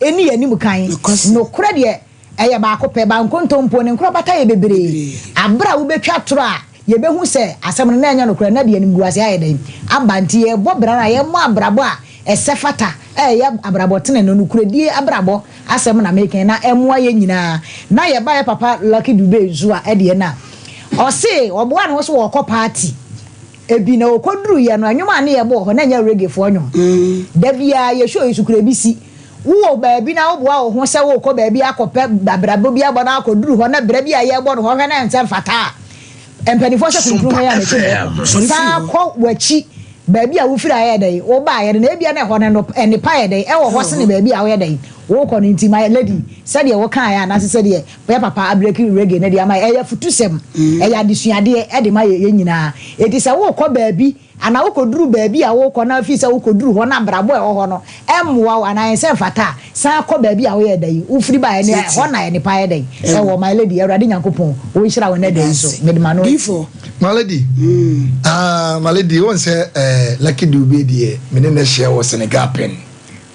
Ɛni yɛn anim kan. Nokorɛ deɛ ɛyɛ baako pɛ, ba nkontompo ne nkorabata yɛ bebree. Aberɛ a wobɛtwa torɔ a yɛbɛhu sɛ asɛm no na ɛnyɛ nokorɛ na deɛ animguaseɛ ayɛ dɛn aba. Nti yɛrebɔ bra no a, yɛmmɔ abrabɔ a ɛsɛ fata, a ɛyɛ abrabɔ tenenee, nokorɛdie abrabɔ asɛm na meka yi, na ɛmmoa yɛn nyinaa. Na yɛba yɛ papa Lucky Dube nso a ɛdeɛ na ɔse ɔboa ne ho so ɔɔkɔ party ebi na ɔkɔduruiɛ no, nnwom a ne yɛbɔ wɔ hɔ na ɛnyɛ reggae foɔ nnwom. Da biara yɛ show yi so koraa ebi si. Wowɔ baabi na woboa wo ho sɛ worekɔ baabi akɔpɛ abrabɔ bi abɔ na akɔduru hɔ na bra bi a yɛrebɔ no hɔ hwɛ na ɛnsɛ mfata a, mpanimfoɔ sɛ kuntunu hɔ yɛ a na ɛkyɛ na ɛkɔ. San kɔ w'akyi baabi a wofiri ayɛ dɛn wobaeɛ no na ebia na ɛhɔ no nnepa yɛ dɛn ɛwɔ hɔ sene baabi a woyɛ dɛn worekɔ no. Nti my lady, sɛdeɛ wokaeɛ anaasɛ sɛdeɛ yɛ papa abreki reggae no de ama yɛ, ɛyɛ afutusɛm, ɛyɛ adesuadeɛ de ma yɛn nyinaa. Enti sɛ worekɔ baabi Anaa wokɔduru baabi a worekɔ na afii sɛ wokɔduru hɔ na abrabɔ a ɛwɔ hɔ no mmoa wo anaa ɛnsɛ mfata a, san kɔ baabi a woyɛɛ dɛn? Wofiri baeɛ no, ɛhɔ na nnepa ayɛ dɛn? Ɛwɔ. My lady, Awurade Nyankopɔn ɔnhyira wo nnɛ da yi nso. Mede m'ano asi. My lady, ah my lady, wohu sɛ eh, Lucky Dube deɛ me ne no ahyia wɔ Senegal pɛn.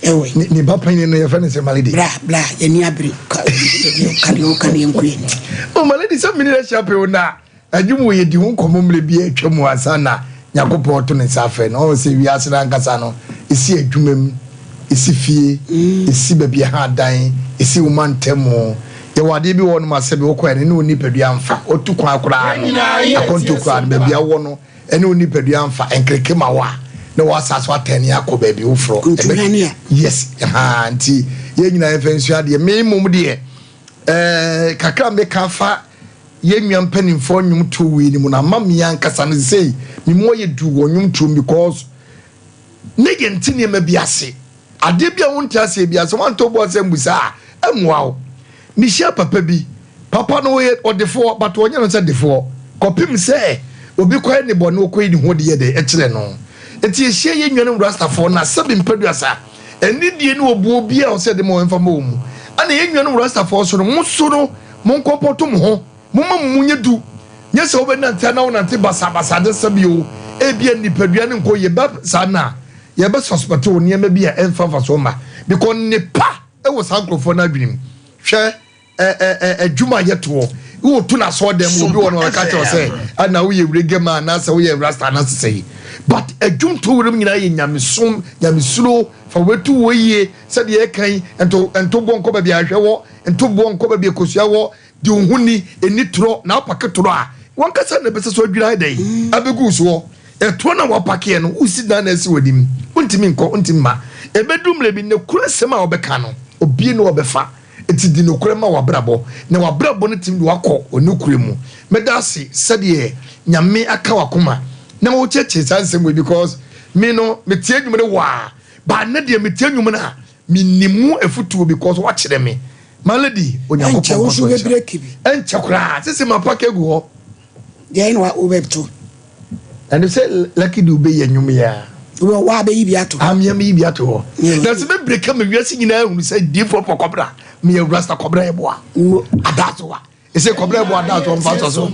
Ɛwɔ. Ne ne ba panyin no yɛfrɛ no sɛ my lady. Bra, bra, yɛni abere, ka ka deɛ woka no yɛnkɔ yɛn anim. Oh my lady, sɛ me ne no ahyia pɛn o na. Adwuma wɔ yɛdi ho nkɔmmɔ mmerɛ bi a atwa mu ansa na Nyankopɔn reto ne nsa afrɛ no. Ɔhu sɛ wiase no ankasa no, ɛsi adwuma mu, ɛsi fie, ɛsi baabi a ha adan, ɛsi wo mantam. Yɛwɔ adeɛ bi wɔ hɔnom a sɛbi wokɔ a ɛne ne wo nipadua mfa. Wotu kwan koraa no, akwantuo koraa no, baabi a wowɔ no, ɛne wo nipadua mfa. Nkreke ma wo a, na woasan so atɛne akɔ baabi woforɔ. Ntuhwane a. Yes, haa, nti yɛn nyinaa yɛmfa nsua adeɛ. Me mmom deɛ, ɛɛ, kakra a meka afa Yɛn nua mpaninfoɔ nnwom toɔ wei no mu no ama me ankasa no sesei me mu ayɛ duru wɔ nnwom toɔ mu because ne yɛ nte nneɛma bi ase. Adeɛ bi a wonte aseɛ biara sɛ woantɔ bo ase ammusa a ɛmmoa wo. Mehyia papa bi, papa no ɔyɛ ɔdefoɔ but ɔnyɛ no sɛ defoɔ kɔpem sɛ obi kɔyɛ ne bɔne ɔkɔyi ne ho de yɛ dɛn kyerɛ no. Nti yɛhyia yɛn nuanom Rastafoɔ no a sɛbe mpaduasa anidie ne obuo biara a ɔsɛ yɛde ma wɔn mfa ma wɔn mu. Ɛna yɛn nuanom Rastafoɔ nso no mo so no Monkɔmpɔto mo ho, momma mo mu nyɛ du. Nyɛ sɛ wobɛnante anaa wonante basabasa de sɛ bio, ebia nipadua no nkɔ yie. Ba saa no a, yɛbɛ suspect wo nneɛma bi a ɛmfa mfasoɔ mma because nnepa wɔ saa nkurɔfoɔ no adwene mu. Hwɛ ɛ ɛ ɛ adwuma a yɛtoɔ woto no asɔɔdan mu, obi wɔ no ɔka kyerɛ wo sɛ ɛna woyɛ reggae man anaasɛ woyɛ rasta anaasɛ sɛyi. But adwumtoɔ wuram nyinaa yɛ nyamesom, nyamesuro, fa watu wɔ yie sɛdeɛ yɛka yi, nto ntoboɔ nkɔ baabi a ahwɛ wɔ. Nto boɔ nkɔ baabi a kosua wɔ, di wo ho ni, nni torɔ, na wopake torɔ a, w'ankasa na ɛbɛsɛ so adwiri ayɛ dɛn abɛgu wo soɔ. Ɛtorɔ no a woapakeɛ no, wosi dan na asi w'anim, wontumi nkɔ, wontumi mma. Ɛbɛduru mmerɛ bi, nokorɛ asɛm a wobɛka no, obi ne ɔbɛfa. Enti di nokorɛ ma w'abrabɔ, na w'abrabɔ no tumi de wo akɔ nokorɛ mu. Meda ase sɛdeɛ Nyame aka w'akoma na wokyerɛkyerɛ saa nsɛm wei because me no, metie nnwom no waa, but nnɛ deɛ metie nnwom no a, Menim mu afutuo because wakyerɛ me. My lady, Onyankopɔn Ɛnkyɛ wo nkɔ nso so nhyira. wobɛbreki bi. Ɛnkyɛ koraa, sese mapake agu hɔ. Deɛn na wobɛto? Ɛno sɛ Lucky Dube yɛ nnwom yi a. Wɔ wabɛyi bi ato hɔ. Amea meyi bi ato hɔ. Yeah. Na sɛ mɛbreki ama wiase nyinaa ahunu sɛ diifoɔ pɔ kɔbra, meyɛ Rasta kɔbra yɛboa. Mo. Adaasowa. Ese kɔbrɛ bɔ ada so mfa sɔ so.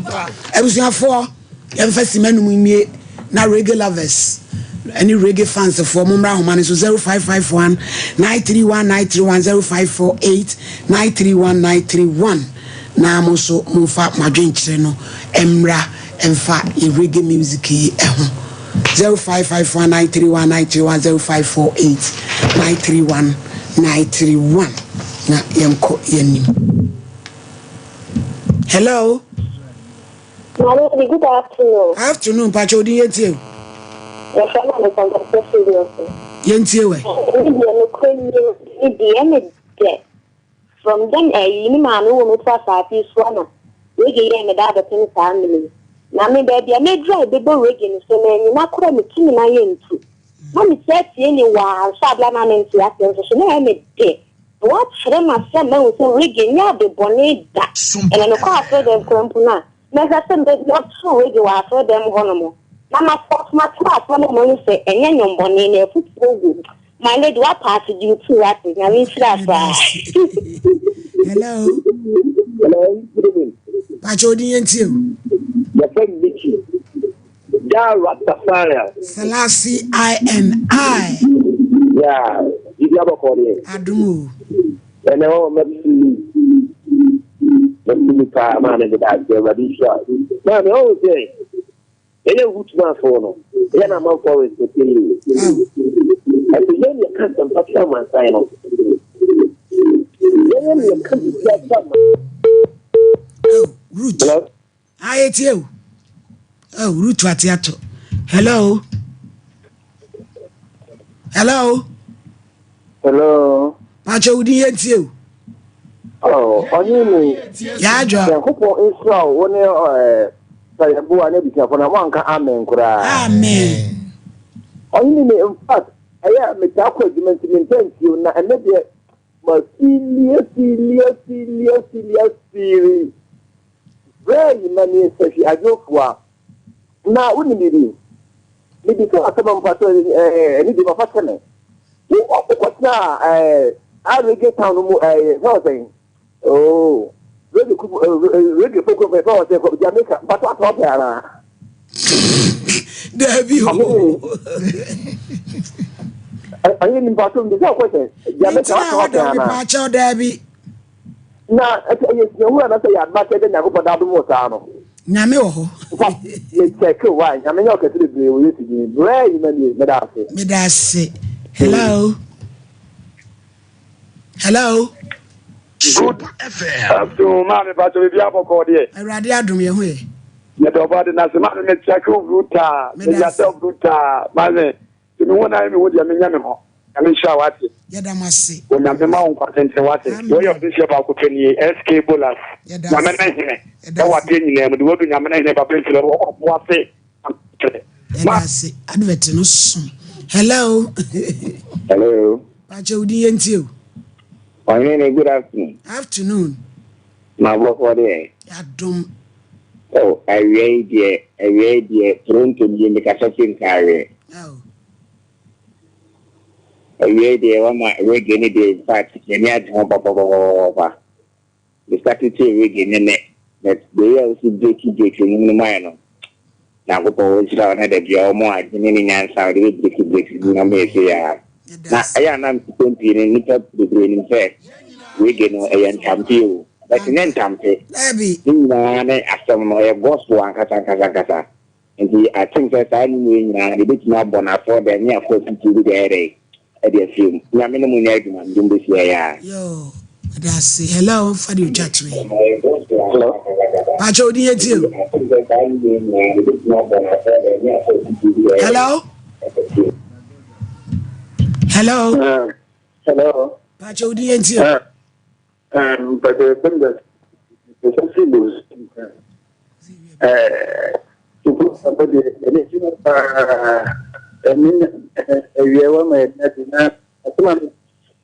Abusuafoɔ yɛmfa sima num nwie na reggae lovers ɛne reggae fans foɔ mo mmra ahoma no so 0551 931 931 0548 931 931 na mo nso momfa mo adwenkyerɛ no mmra mfa yɛ reggae music yi ɛho 0551 931 931 0548 931 931 na yɛnkɔ yɛnim. Hello. Maame bi, good afternoon. Afternoon, mpakyɛ odin yɛn tie o. Yɛfrɛ no Alexander Sefirios. Yɛn tie wɛ. Ɛne deɛ nokorɛ nie ne deɛ ɛne dɛ from then ɛyi ne maame wɔ me to asaase yi so ana reggae yɛ me da abɛpem saa mmerɛ yi na me baabi a mɛduru a ɛbɛbɔ reggae no so na anyina koraa me tumi na yɛ ntu na metaa tie ne waa nso abla na mente aseɛ nso so na ɛyɛ me dɛ. Wɔakyerɛ me ase ama mahu sɛ reggae nyɛ ade bɔne da. Ɛnna mekɔɔ asɔredan koraa mpo no a, mɛhwɛ sɛ mɛto reggae wɔ asɔredan mu hɔnom, na masɔ so matena ase ama mahu sɛ ɛnyɛ nnwom bɔne, na afotuo wom. My lady, woapaase gye wo ti wate. Nyame nhyira wo paa. Hello. Hello, good evening. Pakyɛ odin yɛn tie o. Yɛfrɛ me Mickey. Jah Rastafari. Selassie I N I. Yeah. Biribi abɔkɔ deɛ. Adom o. Ɛnɛ hɔ mɛfili. Mɛfili paa maame meda ase Awurade nhyira wo. Maame ɔhu sɛ ɛyɛ Rootmanfoɔ no ɛyɛ na amanfoɔ respect yɛ o. Ɛsɛ yɛn yɛ ka asɛmpa kyerɛ amansan no. Yɛn yɛ ka biribi akyerɛ amansan. Oh, Root. Hello? Ah, yɛtie o. Oh, Ruth ate ato. Hello. Hello. Hello. Pacho wudi yɛ ntie o. Oh, ɔnye ni. Yɛadwa. Nyankopɔn nhyira wo ne eh Sayɛboa ne abusuafo na moanka amen koraa. Amen. Ɔnye ni in fact ɛyɛ metaa kɔ adwuma nti mempɛ ntie na ɛnɛ deɛ mafili afili afili afili afili Berɛ yi ma nie sahwi adwofoa. Na wonim biribi? Mebisa wo asɛm a mpakyɛ ɛɛ ɛne deɛ fa kyɛ me. Wo wokɔtenaa ɛɛ a reggae town no mu ɛɛ fɛn wɔ sɛn? Oh, reggae kupu ɛɛ reggae fo kurom fɛn wɔ sɛn kɔ Jamaica mpakyɛ atɔ ɔpɛ anaa? Daabi o. Ɔyɛ ni mpakyɛ mbisa wo question Jamaica Mentena atɔ hɔ ɔpɛ da anaa? mepakyɛw daabi. Na ɛsɛ ɛyɛ suahu anaasɛ ɛyɛ adom akyɛde Nyankopɔn de adom wo saa no? Nyame wɔ hɔ. Nfa me check why Nyame nyɛ ɔkɛse bebree wɔ Yesu din mu. Brɛ yi ma nie meda ase. Meda ase. Hello. Hello. Good afternoon maame pacho bibi abɔkɔ deɛ. Awurade adom yɛ ho yɛ. Yɛdɔ ɔbɔ ade n'ase maame me check wo brutal me yasɛ wo brutal maame. Sɛ me hu na ayɛ me hu deɛ menyɛ me ho. Nyame nhyira wo wate. Yɛda mo ase. Onyame ma wo nkwa tenten wate. Amen. Wei yɛ ɔdehyeɛ baako pɛ nie SK Bolas. Yɛda Nyame ase. ne hene Yɛda ɛwɔ ase. adeɛ nyinaa mu de wadu Nyame ne hene papa nhyira wo ɔbo ase kyerɛ. Yɛda ase. Advert no so. Hello. Hello. Pakyɛ wo din yɛntie o. Ɔhene good afternoon. Afternoon. Mabɔfɔ deɛ. Yɛadom. Oh, awia yi deɛ, awia yi deɛ, Toronto nie mekasa fi nkaareɛ. Oh. Awia yi deɛ wama reggae ne deɛ in fact m'ani agye ho papapapapapa. Me start tie reggae ne nɛ, but the way a wosi breaki breaki nnwom no mae no, Nyankopɔn ɔnhyira wo na da biara ɔmo adwene ne nyansa a ɔde bɛ breaki breaki nnwom ama yɛ sei ara. Yɛda Na ase. ɛyɛ a na mpɛn pii no nnipa bebree nim sɛ reggae no ɛyɛ ntampe o, but ɛnyɛ ntampe. Daabi. Ne nyinaa ne asɛm no ɛyɛ gospel ankasa ankasa ankasa. Nti I think sɛ saa nnwom wei nyinaa no yɛbɛtumi abɔ no afɔ dɛn ne afɔ afutuo bi de ayɛ dɛn ɛde afiri mu. Nyame ne mo nyɛ adwuma mede mo bɛsi ɛyɛ a. Yoo, meda ase. Hello, fa deɛ otwa to yi. Hello. Pakyɛ wo din yɛ tie o. Hello. Hello. Hello. Pakyɛ wo din yɛ tie o. Mpɛsɛ fɛn dɛ sɛ si bo ɛɛ tupu abɛde ɛne ti paa ɛne ɛwiɛ wa ma ɛne adi na asoma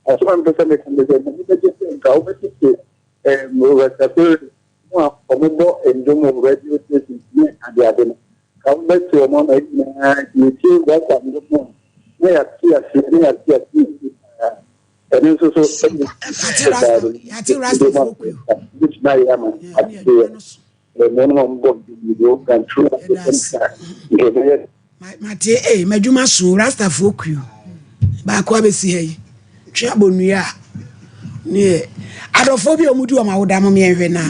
asoma mpɛ sɛ meka ne sɛ mani bɛgye sɛ nka wobɛtete rastafari mu a ɔmobɔ ndwom wɔ radio station ne adeade no ka wobɛte ɔmo ama nyinaa yɛtie rasta ndwom a na yɛate aseɛ na yɛate aseɛ yie paa ɛno nso so ɛne Yɛate rasta, yɛate rasta foɔ kuo. bɛtumi ayɛ ama Yeah, ne ateɛ adwuma no so. ɛno no ɔmbɔ ndwom kantro Yɛda ase. nka ɛbɛyɛ Mate ee m'adwuma so rastafoɔ kuo baako abɛsi ha yi twe abɔ nnua a ne yɛ adɔfoɔ bi a wɔn di wɔn awoda mo mmiɛnhwɛ na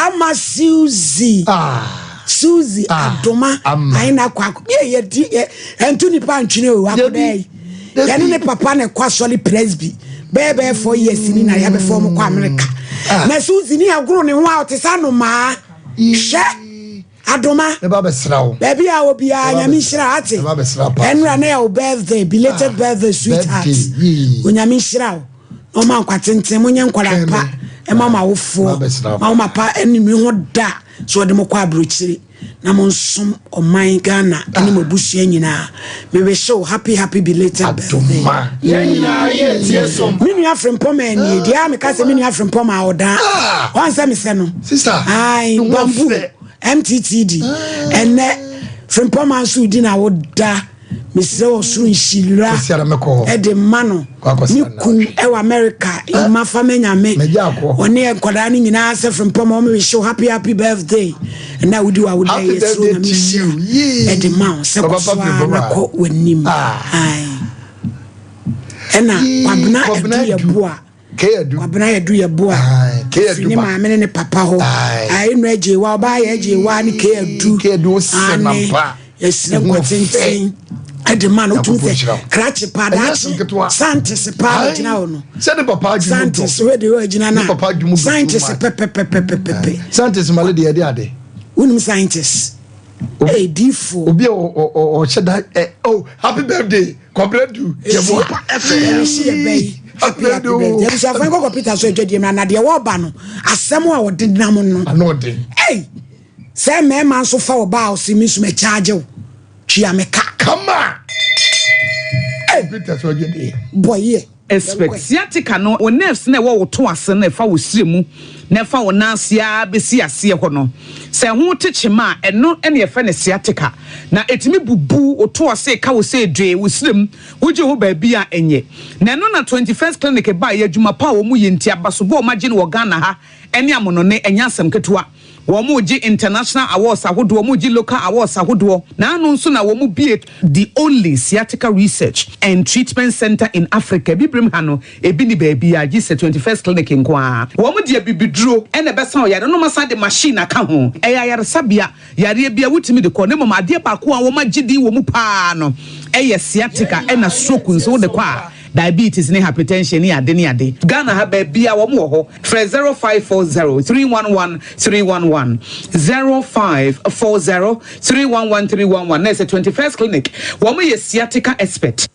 ama Suzy Ah. Suzy Ah, Adoma ama. ayina kɔ akɔ yɛ yɛ di yɛ ɛntu nipa ntwene o akɔda yi Dabi. yɛne ne papa na ɛkɔ asɔre presby bɛɛ bɛɛ 4 years ni na yɛabɛfɔ ɔmo kɔ America Ah. na Suzy ni agoro ne ho a ɔte sɛ anomaa hwɛ Adoma Meba bɛsra wo. baabi a obiara Ɛba Nyame bɛsra- nhyira ate ɛba bɛsra paa. ɛnora na yɛ wo birthday, belated Ah, birthday, sweetheart. birthday, yee. Onyame nhyira wo na ɔma nkwa tenten monyɛ nkwara pa Twɛn me. ɛma ma awofoɔ Ɛba bɛsra ma wo mapa anim ho da so ɔde mo kɔ aburokyire na mo nsom ɔman Ghana ne mo abusua nyinaa. Mewehye wo happy happy belated birthday. Adoma. Yɛn nyinaa yɛ tie som. Me nua Frimpɔma anie deɛ a meka sɛ me nua Frimpɔma a ɔdaa Ah. ɔn sɛ mesɛ no. Sister, ai ne ho bamboo fɛ. MTTD ɛnɛ Frimpɔma nso di na woda mesrɛ wɔ soro nhyira Kwasi ara mɛkɔ hɔ. ɛde ma no Kɔ akɔsra ne no. kun ɛwɔ America ma fa ma Nyame Magya akɔ. ɔne nkwadaa no nyinaa sɛ Frimpɔma ɔmo wish wo happy happy birthday ɛna wodi wa woda Happy yɛ soro birthday Nyame to you. nhyira Yee. ɛde ma wo sɛ Papa kɔ so a Frimpɔma. na kɔ w'anim. Ah. Aye. Ɛna Kwabena Adu yɛ boa. Kwabena Adu yɛ boa. Firi ne maame ne ne papa hɔ. Ayi no agye wa ɔbaa yɛ agye wa ne K Adu. K Adu osɛ nampa. Yɛsrɛ nkwa tenten ɛde ma no wotum sɛ krakye paa daakye scientist paa ɔgyina hɔ no. Sɛ ne papa adwuma dɔ. Scientist wei de ɔgyina na. Scientist pɛpɛpɛpɛpɛ. Scientist male deɛ ɛde ade. Wonim scientist. Ee diifoɔ. Obi a ɔhyɛ da ɛ oh happy birthday Kwabena Du yɛboa. Ɛsi yɛ bɛ yi. Happy happy birthday. Abusuafo nkɔ kɔpita so adwadie mu na deɛ wɔba no asɛm a wɔde nam no. Ano ɔden. Ei sɛ mmarima nso fa ɔbaa ɔsi mi nso mɛ kyaagye wo twia me ka. Kama. Kɔpita so adwadie. Bɔyɛ. Expect. Sciatica no, wo nerves no a ɛwɔ wo to ase no a ɛfa wo srɛ mu na ɛfa wo nan ase ara bɛsi aseɛ hɔ no, sɛ ɛho te kyema a, ɛno na yɛfrɛ no sciatica. Na ɛtumi bubu wo to ase, ɛka wo sɛ dwee, wo srɛ mu, wogye ho baabi a ɛnyɛ. Na ɛno na 21st Clinic baeɛ, adwuma pa a wɔyɛ nti, abasobɔ a wɔagye no wɔ Ghana ha ne amonɔne, ɛnyɛ asɛm ketewa. Wɔregye international awards ahodoɔ, wɔregye local awards ahodoɔ. Na ano nso na wɔbue the only sciatica research and treatment centre in Africa. Abibirem ha no, ebi nni baabiara gye sɛ 21st Clinic nko ara. Wɔde abibiduro na ɛbɛsa wo yareɛ na wɔasan de machine aka ho. Ɛyɛ ayaresabea, yareɛ biara wotumi de kɔ na mmom adeɛ baako a wɔagye din wɔ mu pa ara no yɛ sciatica ɛna stroke nso wode kɔ a. Diabetes ne hypertension ne ade ne ade. Ghana ha baabia wɔn wɔ hɔ. Frɛ 0540 311 311, 0540 311 311 na ɛsɛ 21st Clinic. Wɔn yɛ sciatica expert.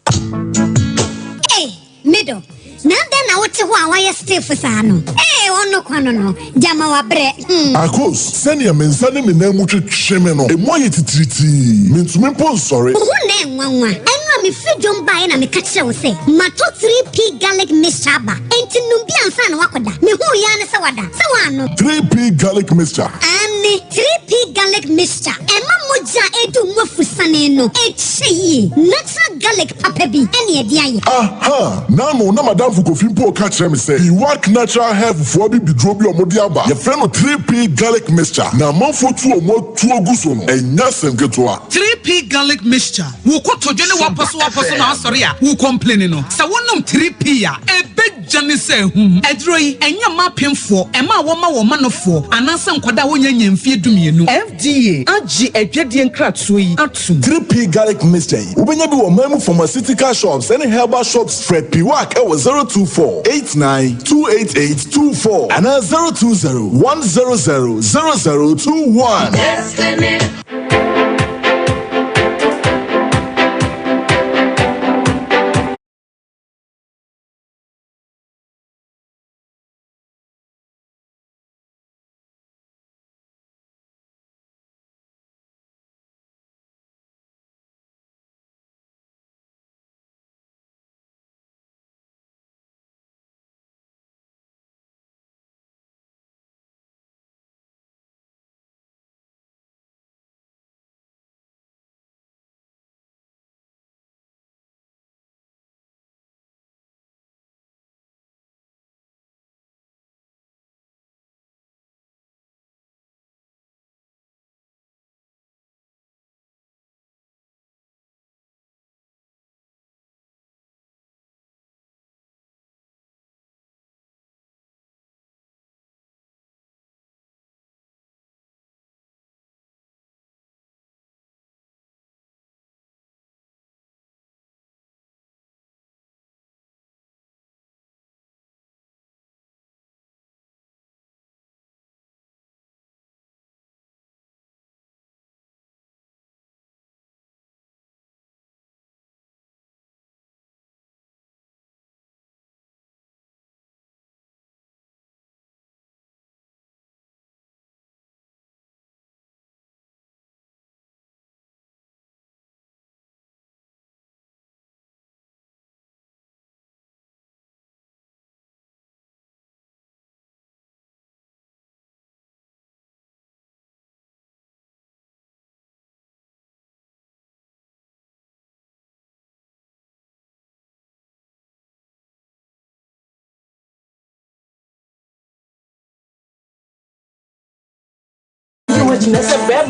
Ei, me dɔ, na adɛn na wote hɔ a woayɛ stiff saa no? Ei, ɔno kwa no no, gyama wabrɛ, hmm. Akos, sɛnea me nsa ne me nan mu twetwe me no, emu ayɛ titiritii. Mintumi mpo nsɔre. Wo ho nnɛ nwanwa. Ɛno a mefiri dwom baeɛ na meka kyerɛɛ wo sɛ matɔ 3P garlic mixture aba. Enti nom bi ansa na woakɔda. Mehuu yi ara ne sɛ woada. Sɛ woannom. 3P garlic mixture. Aane, 3P garlic mixture. Ɛma mogya a ɛredi wo mu afusane no kyɛ yie. Natural garlic papa bi ne ɛde ayɛ. Aha! N'ano na m'adamfo Kofi mpo reka kyerɛ me sɛ Biwak Natural Health foɔ abibiduro bi a wɔde aba, yɛfrɛ no 3P Garlic Mixture, na amanfoɔ tu wɔn atuo gu so no, ɛnyɛ asɛm ketewa. 3P Garlic Mixture, Wo kotodwe ne w'apɔsowapɔso na asɔre a wo complaini no, sɛ wonom 3P a, ɛbɛgya ne sɛ ahum. Aduro yi, ɛnyɛ mma apemfoɔ, ɛma a wɔma wɔn manofoɔ, anaasɛ nkwadaa a wɔnnya nnya mfeɛ dumienu. FDA agye adwadie nkratoɔ yi atom. 3P Garlic Mixture yi, wobɛnya bi wɔ ɔman mu pharmaceutical shops ne herbal shops. Frɛ Piwak wɔ 024 89 288 24 anaa 020 100 0021.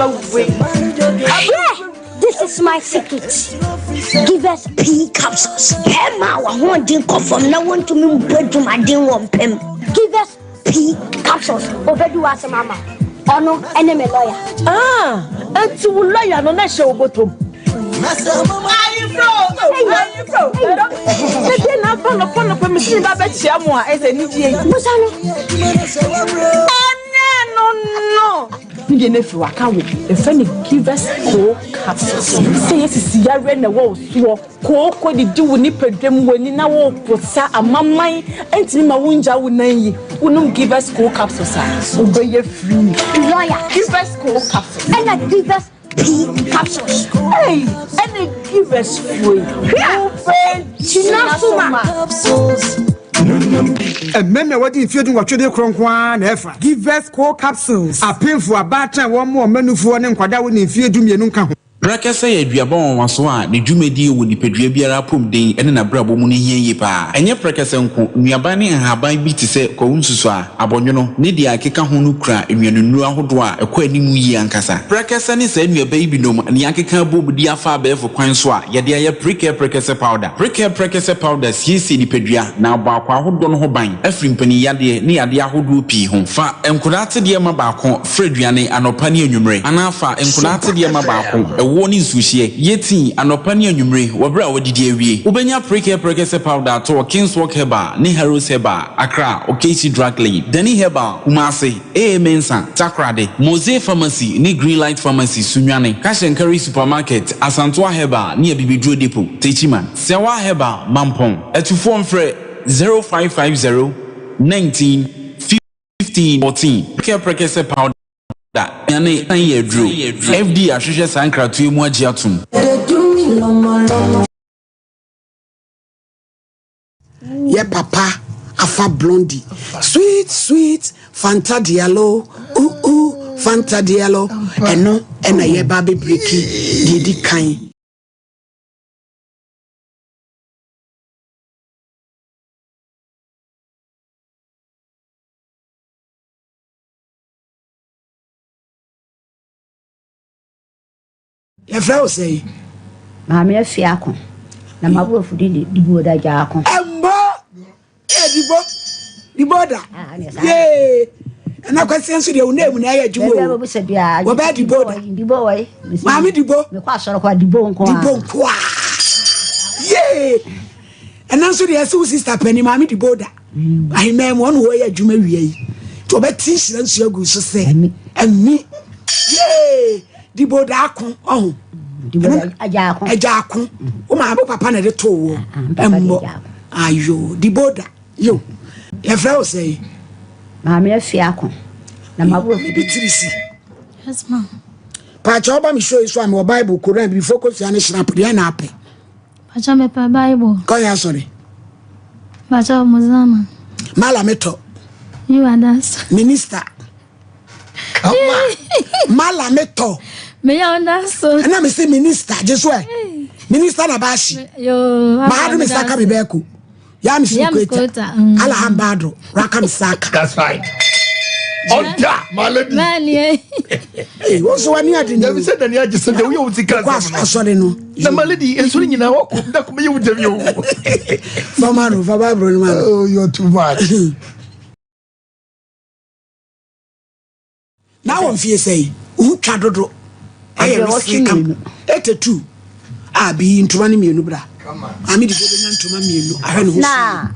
Hwɛ! This is my secret. Give us P capsules. Bɛrima a w'ahoɔden kɔ fam na wontumi mbɔ adwumaden wɔ mpam. Give us P capsules. Obedi w'asɛm ama wo. Ɔno ne me lawyer. Ah, enti wo lawyer no na ɛhyɛ wo bɔtɔ mu. Ayefro, ayefro. Sɛdeɛ na aba nɔpa nɔpa mesi me ba bɛkyia mo a ɛsɛ anigyeɛ yi. Busa no. Ɛnyɛ no no. Ne deɛ no afiri waka wo. Yɛfrɛ no Givers Co capsules. Sɛ yɛ sisi yareɛ na ɛwɔ wo soɔ, kooko didi wo nipadua mu, w'ani na woreposa, amaman ntumi ma wongya wo nan yi, wonom Givers Co capsules a, wobɛyɛ free. Lawyer. Givers Co capsules. Ɛna Givers P capsules. Ei, ɛne Givers foɔ yi, wobɛgyina so ma. Mmarima a wɔadi mfeɛ dunwɔtwe de korɔ nko ara na ɛfa. Givers Co Capsules. Apemfo, abaatan a wɔmmoa wɔn mma nufoɔ ne nkwadaa a wɔnni mfeɛ dumienu nka ho. Prɛkɛsɛ yɛ aduaba nwanwaso a ne dwumadie wɔ nipadua biara apɔmuden ne n'abrabɔ mu no hia yie pa ara. Ɛnyɛ prɛkɛsɛ nko, nnuaba ne nhaban bi te sɛ kwawu nsusuaa, abɔnwono, ne deɛ ɛkeka ho no kura nnuanennuro ahodoɔ a ɛkɔ anim yie ankasa. Prɛkɛsɛ ne saa nnuaba yi binom na yɛakeka abom de afa abɛɛfo kwan so a yɛde ayɛ Prekɛ Prɛkɛsɛ Powder. Prekɛ Prɛkɛsɛ Powder siesie nipadua na abɔ akwaa ahodoɔ no ho ban afiri mpaninyadeɛ ne yadeɛ ahodoɔ pii ho. Fa nkwadaa atedeɛ ma baako fra aduane anɔpa ne anwummere anaa fa nkwadaa atedeɛ ma baako, ɛwoɔ ne nsuohyeɛ, yɛ tii anɔpa ne anwummere wɔ berɛ a woadidi awie. Wobɛnya Prekɛ Prɛkɛsɛ Powder atɔ wɔ Kingswalk Herbal ne Harrows Herbal. Accra, Okaishie Drug Lane, Danny Herbal, Kumasi, AA Mensah, Takoradi, Mose Pharmacy ne Greenlight Pharmacy, Sunyani, Cash and Carry Supermarket, Asantoa Herbal ne Abibiduro Depot, Techiman, Sɛwa Herbal, Mampong. Atufoɔ mfrɛ 0550 19 15 14. Prekɛ Prekɛsɛ Powder. Nea ne san yɛ aduro. FDA ahwehwɛ saa nkratoɔ yi mu agye atom. Yɛ papa afa blondie sweet sweet fanta diallo uh uh fanta diallo ɛno ɛna yɛba abɛbreki deɛ ɛdi kan. Yɛfrɛ wo sɛn? Maame Afiako. Na m'aborɔfo din de Diboda Gyaako. Ɛmbɔ! Ɛ Dibo! Diboda! Ah, Yee! Ɛna kwasi nso deɛ wo name na ɛyɛ adwuma o. Wɔbɛyɛ Diboda. Dibo wɔ yi. Maame Dibo. Mekɔ asɔre kɔ Dibo nko a. Dibo nko a. Yee! Ɛna nso deɛ ɛsɛ wo sista panin Maame Diboda. Ahemman mu ɔne wɔyɛ adwuma wia yi. Nti ɔbɛte nhyira nsuo agu so sɛ ɛmi. Yee! Dibo daako ɔho. Agyaako. Agyaako. Wo maame wo papa na ɛde too wɔ. Ɛmmɔ. Ayo dibo da. Yo. Yɛfrɛ wo sɛ yi. Maame Afiako. Na ma wo. Bi tiri si. Yes ma. Paakyɛ ɔba mi show yi so a mewɔ Bible, Koran, bibifo kosua ne hyerap deɛ na apɛ. Paakyɛ mepɛ Bible. Kɔ yɛ asɔre. Paakyɛ Mozama. Mala metɔ. You are that. Minister. Mala me tɔ. Me yɛ ɔda so. Ɛna me se minister gye so ɛ. Minister na baasi. Baadu mi saka mi bɛɛ ko. Ya mi si kweta. Mm. Ala han baadu raka mi saka. That's right. Ɔda my lady. Mani ɛ. Ee wɔn so wani adi ni. Dabi sɛ dani agye sɛ deɛ woyɛ wo ti ka asɛm no. Kɔ asɔre no. Na my lady nsori nyinaa wɔkɔ da ko bɛyɛ wo dabi o. Fama no fa Bible no ma no. Oh you're too much. Na wɔ mfie sɛn? Wo twa dodo. Ɛyɛ wrestling camp. 82. A bi ntoma no mmienu bra. Maame de bɛnya ntoma mmienu ahwɛ ne ho so. Na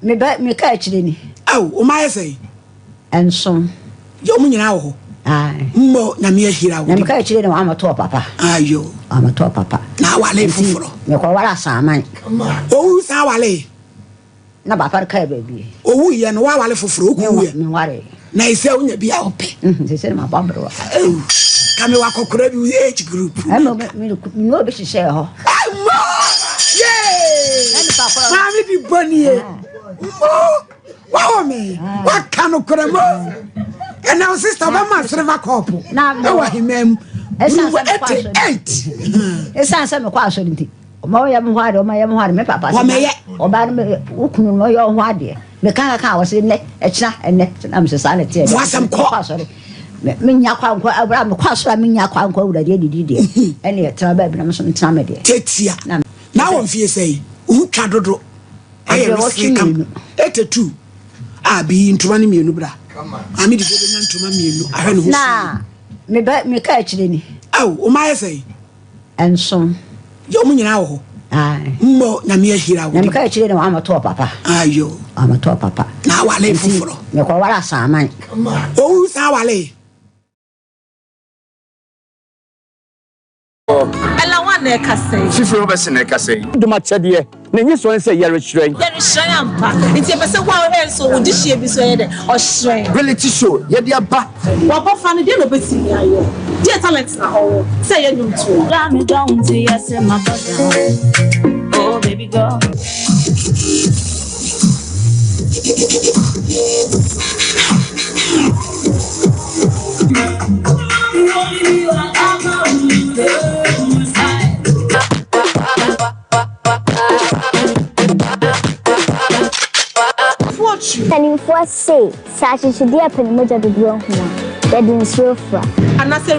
me ba me ka akyire ni. Aw, wo ma yɛ sɛn? Nson. Yɛ ɔmo nyinaa wɔ hɔ. Mmɔ nyame ahira wo. Na me ka akyire ni wɔn amɔtɔ papa. Ayo. Wɔamɔtɔ papa. Na awale foforɔ. Mekɔ wale asaman. Owu san awale. Na papa no kaa baabi. Owu yɛ no wawale foforɔ woku yɛ. Menware. Na ɛsɛ wonya bi a wopɛ. Sɛ sɛ mabɔ aberewa. Ka me wakɔkora bi age group. Ɛma me ne obi hyehyɛɛ hɔ. Ɛmɔ! Yee! Maame di bɔ nie. Mo! Wawo me. Waka no korɛ mo. Ɛnna wo sista bɛma silver cup. Ɛwɔ ahemman mu. Room 88. Ɛsiane sɛ mekɔ asɔre nti. Ɔma ɔyɛ me ho adeɛ, ɔma yɛ me ho adeɛ, me papa sɛ Wɔmɛyɛ. ɔbaa no me wo kunu no ɔyɛ wo ho adeɛ. Meka kaka a wɔse nnɛ, ɛkyena, ɛnnɛ, na mesɛ saa na ɛteɛ. Fa asɛm kɔ. Kɔ asɔre. Menya kwan nkɔ abira mekɔ asɔre a menya kwan nkɔ awurade adidi deɛ ɛne ɛtena baabi na meso metena me deɛ. Tiatia na wɔ mfie sɛn wo twa dodo ayɛ wrestling camp 82 a bi ntoma no mmienu bra maame de bɛnya ntoma mmienu ahwɛ ne ho na meba meka akyire ni. Aw wo ma ayɛ sɛn. Nson. Yɛ ɔmo nyinaa wɔ hɔ. Mmɔ nyame ahyira wo. Na meka akyire na wɔamɔtɔɔ papa. Ayo. Wɔamɔtɔɔ papa. Na awale foforɔ. Mekɔ ware asaman. Owu san awale. Ella wan na ɛkasa yi. Fifiri ho bɛsen na ɛkasa yi. Dom akyɛdeɛ, na enyi soɔ ne sɛ yɛrehyerɛn. Yɛrehyerɛn ampa. Nti yɛpɛ sɛ wo a wohwɛ nso wo dehyeɛ bi nso ɛyɛ dɛ? Ɔhyerɛn. Reality show yɛde aba. W'abɔfra no deɛ na ɔbɛtumi ayɛ? Deɛ talent na ɔwɔ sɛ ɛyɛ nnwomtoɔ? Got me down to yes in my down. Oh baby girl. Mpanimfoɔ se, sɛ akyekyedeɛ pɛ ne mogya dodoɔ ahu a, yɛde nsuo fra. Anaasɛ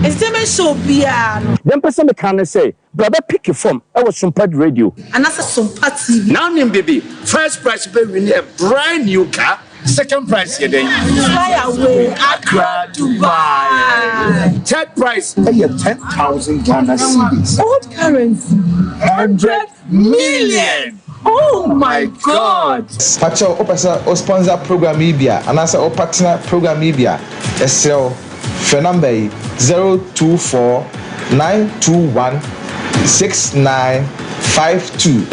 entertainment show biara no. Deɛ mpɛ sɛ meka ne sɛ, bra bɛ picki fam wɔ Sumpad Radio. Anaasɛ Sumpa TV. Now nim bibi, first prize bɛ win a brand new car, second prize yɛ dɛn? Fly away, Accra, Dubai. Third prize yɛ 10,000 Ghana cedis. Old currency, 100 million! Oh my God! Pakyɛw wopɛ sɛ wo sponsor program yi bi a anaasɛ wo partner program yi bi a, yɛsrɛ wo frɛ number yi, 024 921 6952.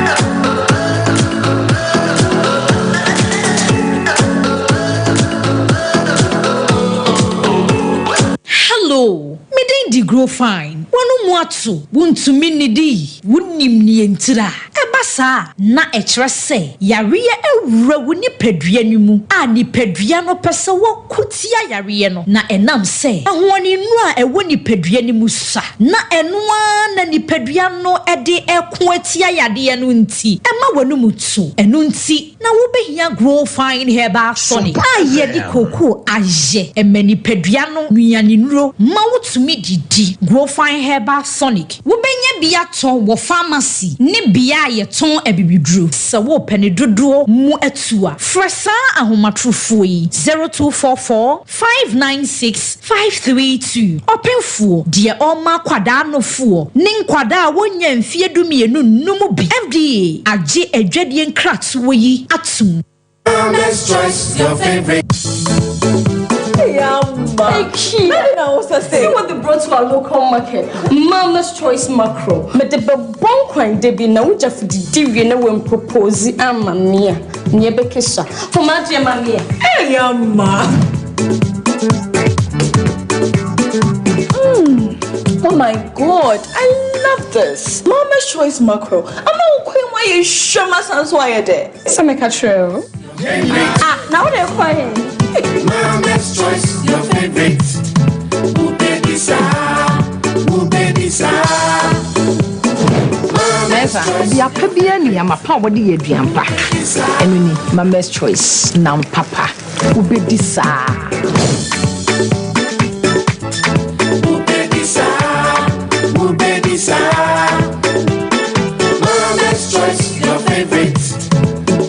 Hello, me din de Grow Fine. W'ano mu ato, wuntumi nnidi, wunnim nea entira. Ɛba saa a, na ɛkyerɛ sɛ yareɛ awura wo nipadua no mu a nipadua no pɛ sɛ wɔko tia yareɛ no, na ɛnam sɛ ahoɔdennuro a ɛwɔ nipadua no mu sua, na ɛno ara na nipadua no de reko atia yadeɛ no nti, ɛma w'anum to. Ɛno nti na wobɛhia Grow Fine Herbal Tonic a yɛde kookoo ayɛ. Ɛma nipadua no nnuanennuro ma wotumi didi. Grow Fine Herbal Tonic. Wobɛnya bi atɔ wɔ famasi ne bea a yɛtɔn abibiduro. Sɛ worepɛ ne dodoɔ mu atu a, frɛ saa ahomatorofoɔ yi, 0244 596 532. Ɔpemfoɔ, deɛ ɔrema akwadaa nofoɔ ne nkwadaa a wɔnnya mfeɛ dumienu nnom bi. FDA agye adwadie nkratoɔ yi atom. Mama's choice, your favorite. See what they brought to our local market. Mama's Choice Macro. Me de be bon kwan de bi na wogya fididi wie na wen propose ama me a. Ne be kesha. For my dear mami. Hey, amma. Mm. Oh my god, I love this. Mama's Choice Macro. Ama wo kwan wa ye hwema sanso ayɛ de. Sɛ meka kyerɛ o. Ah, na wo de kɔ he? Mama's choice, your favorite. Ooh, baby, sa. Ooh, baby, sa. Mɛnsa, ɔbea pa biara ni ama pa a wɔde yɛ aduan pa. Ɛno ni, Mama's Choice, nam papa. Wobɛdi saa. Ooh, baby, sa. Ooh, baby, sa. Mama's choice, your favorite.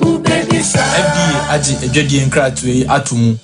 Ooh, baby, sa. FDA agye adwadie nkratoɔ yi ato mu.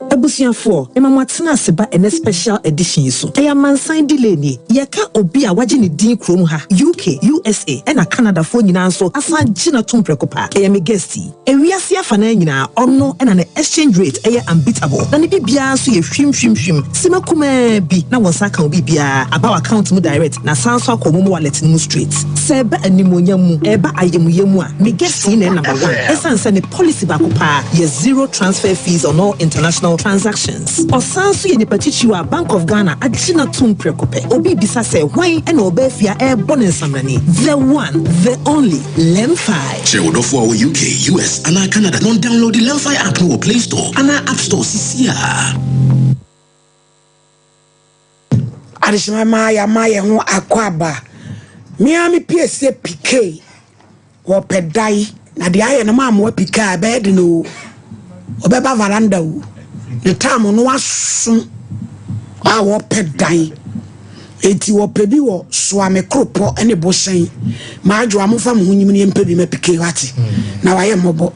Abusuafoɔ, mema mo atena ase ba ɛnɛ special edition yi so. Ɛyɛ amansan delay nie. Yɛka obi a wagye ne din kurom ha, UK, USA ɛna Canada foɔ nyinaa nso asan gye no atom prɛko pɛ. Ɛyɛ me guest yi. Ewiase afanaa nyinaa, ɔno na ne exchange rate yɛ unbeatable, na ne biribiara nso yɛ hwim hwim hwim. Sima kumaa bi na wo nsa aka wo biribiara, aba w'account mu direct na asan nso akɔ wo momo wallet no mu straight. Sɛ ɛba animuonyam mu, ɛba ayamuyɛ mu a, me guest yi na ɛyɛ number one ɛsiane sɛ ne policy baako paa yɛ zero transfer fees on all international transactions. Ɔsan nso yɛ nipa titiriw a Bank of Ghana agye no atom prɛko pɛ. Obi rebisa sɛ hwan na ɔbaa fie a ɛrebɔ no nsamrane? The one, the only, Lemfi. Kyerɛ wo dɔfo a ɔwɔ UK, US, anaa Canada na ɔndownloadi Lemfi app no wɔ Play Store anaa App Store sisiaa. Adehyema ma yɛama yɛn ho akwaaba. Me ara me piesie PK wɔpɛ dae na deɛ ayɛ no ma amoa PK a ɛbɛyɛ den o. Ɔbɛba veranda o. Ne tam no aso a wɔpɛ dan. Enti wɔpɛ bi wɔ Soame Koropɔ ne Bohyɛn. Maadwoa momfa mo ho nyim ne yɛmpɛ bi ma PK wate. Na wayɛ mmɔbɔ.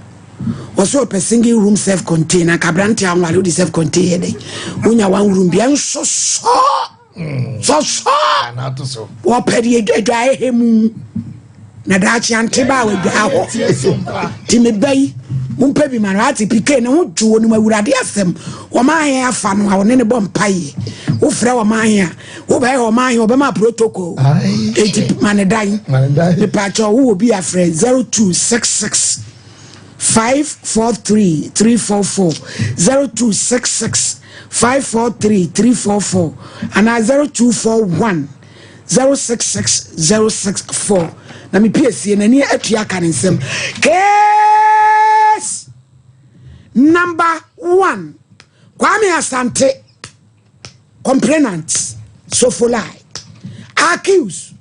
Wɔsɛ ɔpɛ single room self contain. Anka aberante a nware wode self contain yɛ dɛn? Wonya one room bia nsosɔ. Sɔsɔ. Wɔpɛ deɛ adwaeɛ hɛ mu. Na daakye ante ba a wadwaa hɔ. Nti meba yi mompɛ bi ma no ate PK ne ho dwo onim awurade asɛm wɔma ahe afa no a ɔne ne bɔ mpaeɛ wofrɛ wɔma ahe a wobɛyɛ wɔma ahe ɔbɛma protocol enti ma ne dan mepaakyɛ wowɔ bi afrɛ 0266 543 344 0266 543 344 anaa 0241 066064 na me piesie n'ani atua aka ne nsam case number one Kwame Asante complainant Sofolai accused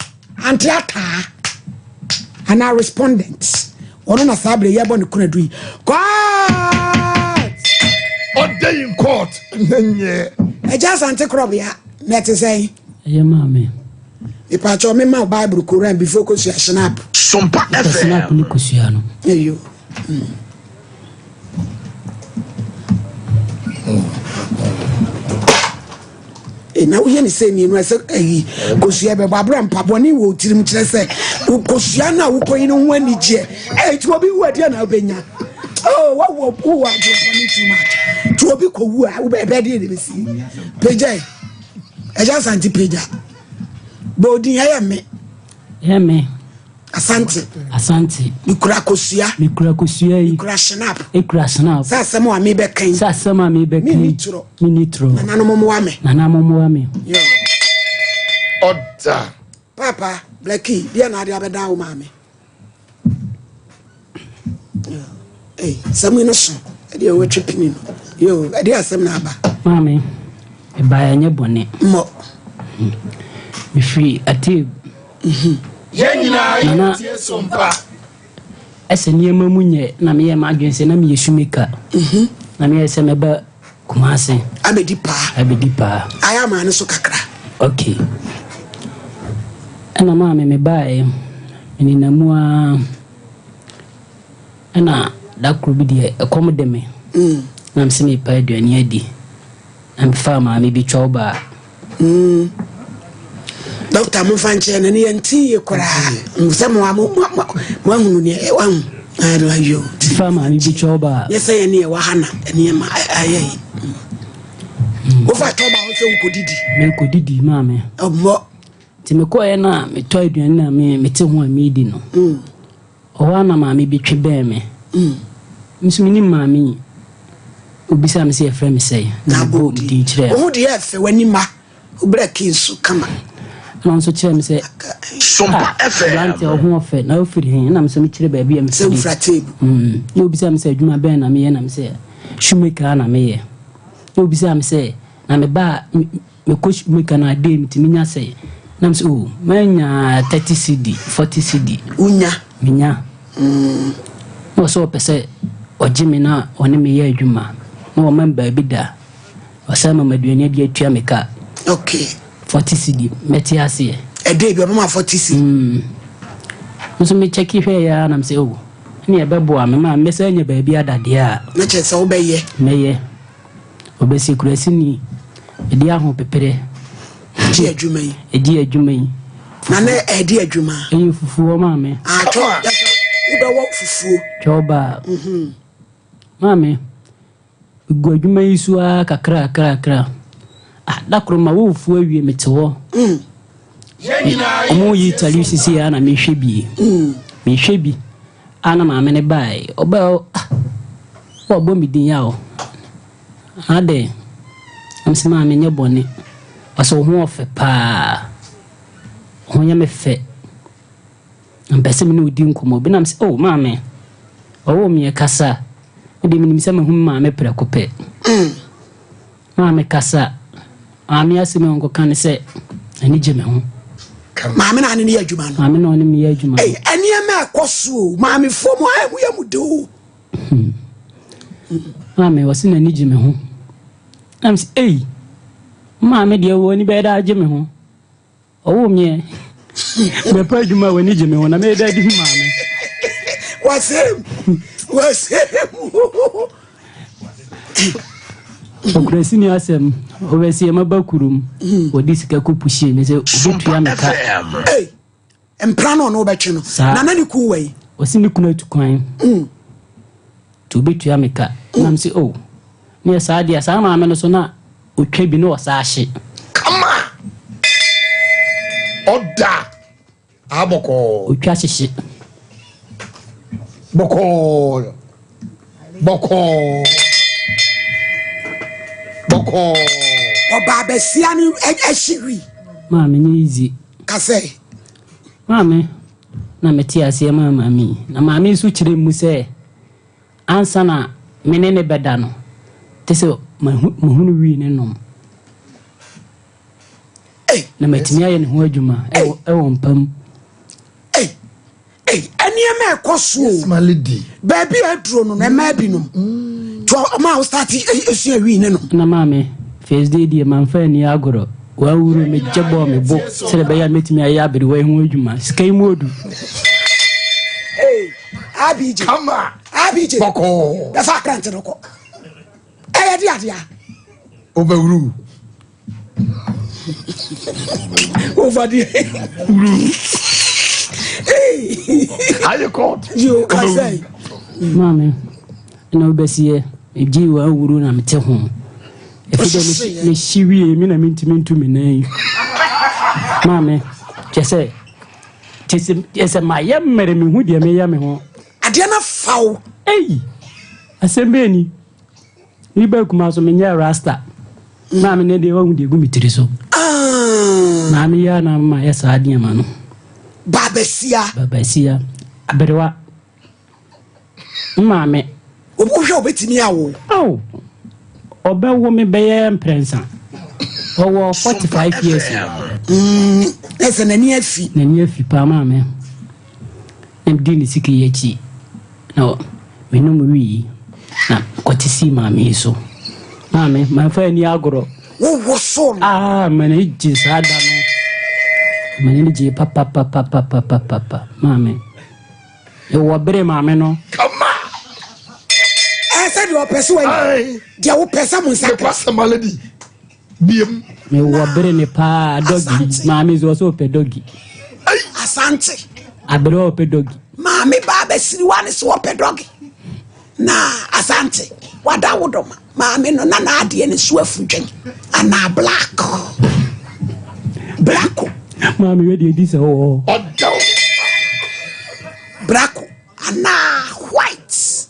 Ante Ataa anaa respondent ɔno na saa bere yɛbɔ ne kunadu yi court ɔda in court nyɛ ɛgya Asante korɔbea na ɛte sɛn. Ɛyɛ maa me. Mepaakyɛw me ma wo Bible Koran before kosua Schnapp. Sompa FM. Schnapp ne kosua no. Eyo. E na woyɛ ne sɛ mmienu ɛsɛ ayi kosua bɛbɔ abira mpabɔne wɔ tirim kyerɛ sɛ kosua no a wokɔyi no ho anigyeɛ ɛɛ ti obi wu adeɛ na wobɛnya oh wawɔ wowɔ adwene too much ti obi kɔwu a wobɛbɛ deɛ na ɛbɛsi pagyae Ɛgya Asante pagya. Bɔ odin ɛyɛ me. Ɛyɛ me. Asante. Asante. Mekura kosua. Mekura kosua yi. Mekura shinap. Ekura shinap. Sɛ asɛm a mebɛka yi. Sɛ asɛm a mebɛka yi. Menni torɔ. Menni torɔ. Nananom mmoa me. Nananom mmoa me. Yo. Ɔda. Papa, Blackie, deɛ na ade abɛda wo maame. Sɛm yi no so ɛdeɛ wɔtwe pini no yo ɛdeɛ asɛm na aba. Maame, ɛbaeɛ ɛnyɛ bɔne. Mmɔ. Mefiri Ateeb. Mhm. Yɛn nyinaa yɛtie sompa. Ɛsɛ nneɛma mu nyɛ na meyɛ m'adwene sɛ na meyɛ shoemaker. Mhm. Na meyɛ sɛ mɛba Kumasi. Abɛdi paa. Abɛdi paa. Ayɛ amaa no so kakra. Okay. Ɛna maame mebaeɛ, menenam mu ara, ɛna da koro bi deɛ ɛkɔm de me. Mm. Na mesɛ merepa aduane adi. Na mefaa maame bi twɛw baa. Mm. Dɔkta momfa nkyɛn no ne yɛnte yie koraa. Sɛ mo a mo mo ahunu neɛ wahu. Ayo. Mefaa maame bi twɛw baa. Nyɛ sɛ yɛne yɛwɔ ha na nneɛma ayɛ yi. Wofa twɛw baa wo sɛ wokɔdidi. Mekɔdidi maame. Ɔmmɔ. Nti mekɔɛ no a metɔ aduane na me mete ho a meredi no. Ɔhɔ ara na maame bi twe bɛn me. Me nso menim maame yi. Obisaa me sɛ yɛfrɛ me sɛn na mebɔɔ me din kyerɛɛ no. Wo ho deɛ ɛfɛ, w'ani ma, wo brɛ ki nso kama. Ɛna ɔno nso kyerɛɛ me sɛ, Sompa ah, FM. aberanteɛ wo ho ɔfɛ na wofiri he? Ɛna me nso mekyerɛ baabi a Sɛ mefiri. wofira teebu. Na obisaa me sɛ adwuma bɛn na meyɛ na me sɛ shoemaker na meyɛ. Na obisaa me sɛ na meba a Mekɔ sukuu meka no ade metumi nya sɛ na mesɛ oh manya 30 cedi 40 cedi. Wonya? Menya. Na ɔsɛ ɔpɛ sɛ ɔgye me na ɔne me yɛ adwuma na ɔma me baabi da ɔsan ma me aduane adi atua me ka. Okay. 40 cedi mɛte aseɛ. Ɛdɛ bi ɔbɛma 40 cedi. Nso me kyɛki hwɛ yɛ ara na mesɛ oh ɛne ɛbɛboa me ma mɛsɛ anya baabi ada deɛ a. Na kyerɛ sɛ wobɛyɛ. Mɛyɛ. Ɔbɛsi kurasini ɛdi ahopeperɛ. Ɛdi adwuma yi. Ɛdi adwuma yi. Na na ɛdi adwuma. Ɛyɛ fufuo maame. Atwɔ wobɛwɔ fufuo. Twɛ ɔbaa. Mhm. Maame, megu adwuma yi so ara kakra kakra kakra. Ah, da koro ma wo fufuo awie mete hɔ. Mm. Ɔmo yi tali sisi a na mehwɛ bi. Mehwɛ bi. A na maame no bae. Ɔbae ɔ ah wabɔ me din a o. Adɛn? Na mese maame nyɛ bɔne. Ɔse wo ho ɔfɛ paa. Wo ho yɛ me fɛ. Na mpɛ sɛ me ne wo di nkɔmmɔ bi. Na mese oh maame, ɔwoo me ɛkasa. Me deɛ menim sɛ mahu me maame prɛko pɛ. Maame kasa. Maame asɛm a ɔnkɔka ne sɛ n'ani gye me ho. Maame na ne ne yɛ adwuma no. Maame na ɔne me yɛ adwuma no. Ei, nneɛma ɛkɔ so o. Maamefoɔ mu ayɛ mo yɛ mo de o. Maame, ɔse n'ani gye me ho. Na mese, ei, maame deɛ w'ani bɛyɛ dɛ agye me ho. Ɔwoo meɛ. Mɛpɛ adwuma a w'ani gye me ho na mɛyɛ dɛ adi ho maame. Wasɛm, wasɛm. Ɔkurasi ni asɛm, ɔbɛsi ɛma ba kurom, wɔde sika kɔ puhyie me sɛ obetua me ka. Mpra no ɔno wobɛtwe no. Na na ne kun wɔ yi. Ɔsi ne kunu atu kwan. Nti obetua me ka. Na mese oh, ne yɛ saa deɛ saa maame no so na otwa bi na ɔsa ahye. Kama! Ɔda a bɔkɔɔ. Otwa hyehye. Bɔkɔɔ. Bɔkɔɔ. Bɔkɔɔ. Ɔbaa basia no ahye wi. Maame nyɛ easy. Kasɛ. Maame na mete aseɛ maa maame yi. Na maame yi nso kyerɛ mu sɛ ansa na me ne ne bɛda no, te sɛ mahunu wii ne nom. Na matumi ayɛ ne ho adwuma ɛwɔ mpa mu. Nneɛma ɛkɔ so o. Baabi a aduro no no ɛmaa binom. Nti ɔma wo start esua wii ne nom. Na maame, first day deɛ mamfa anni agorɔ. Wawuro me gye bɔɔ me bo sɛdeɛ ɛbɛyɛ a mɛtumi ayɛ aberewa yi ho adwuma. Sika yi mu odu. Hey, ABJ. Kama. ABJ. Bɔkɔɔ. Bɛfa akrante no kɔ. Ɛyɛ de adeɛ a. Wobɛwuru. Over the. Wuru. Ayɛ court. Yo, kasɛ. Maame, na wobɛsiɛ, megye wawuro na mete ho. Ɛfi dɛ mehye wie me na mentumi ntu me nan yi. Maame, kyɛ sɛ kyɛ sɛ mayɛ mmerɛ mehu deɛ meyɛ me ho. Adeɛ no afa wo. Ei, asɛm bɛɛ ni. Me ba kuma so menyɛ rasta. Maame ne deɛ wahu deɛ gu me tiri so. Ah. Maame yɛ na ma yɛ saa nneɛma no. Babasia. Babasia. Aberewa. Maame. Wohwɛ obetumi awo. Aw. Ɔbɛwo me bɛyɛ mprɛnsa. Ɔwɔ 45 years. Mm, ɛsɛ n'ani afi. N'ani afi paa maame. Na medi ne sika yi akyi. Na menom wii na kɔte sii maame yi so. Maame, mamfa ani agorɔ. Wowɔ so no. Ah, m'ani gye saa da no. M'ani gye papapapapapapa. Maame. Ewɔ bere maame no. Kama. Ɛsɛ deɛ ɔpɛ so ayi. Deɛ wopɛ sɛ mo nsa ka. Mekɔ lady. Biem. Mewɔ bere ne paa dɔgi. Maame nso ɔsɛ ɔpɛ dɔgi. Asante. Abere ɔpɛ dɔgi. Maame baa bɛsiriwa ne so ɔpɛ dɔgi. Na Asante wada wo dɔma. Maame no na n'adeɛ no so afu dwen anaa black. Brako. Maame wɛ deɛ di sɛ wɔ. Ɔdɛw. Brako anaa white.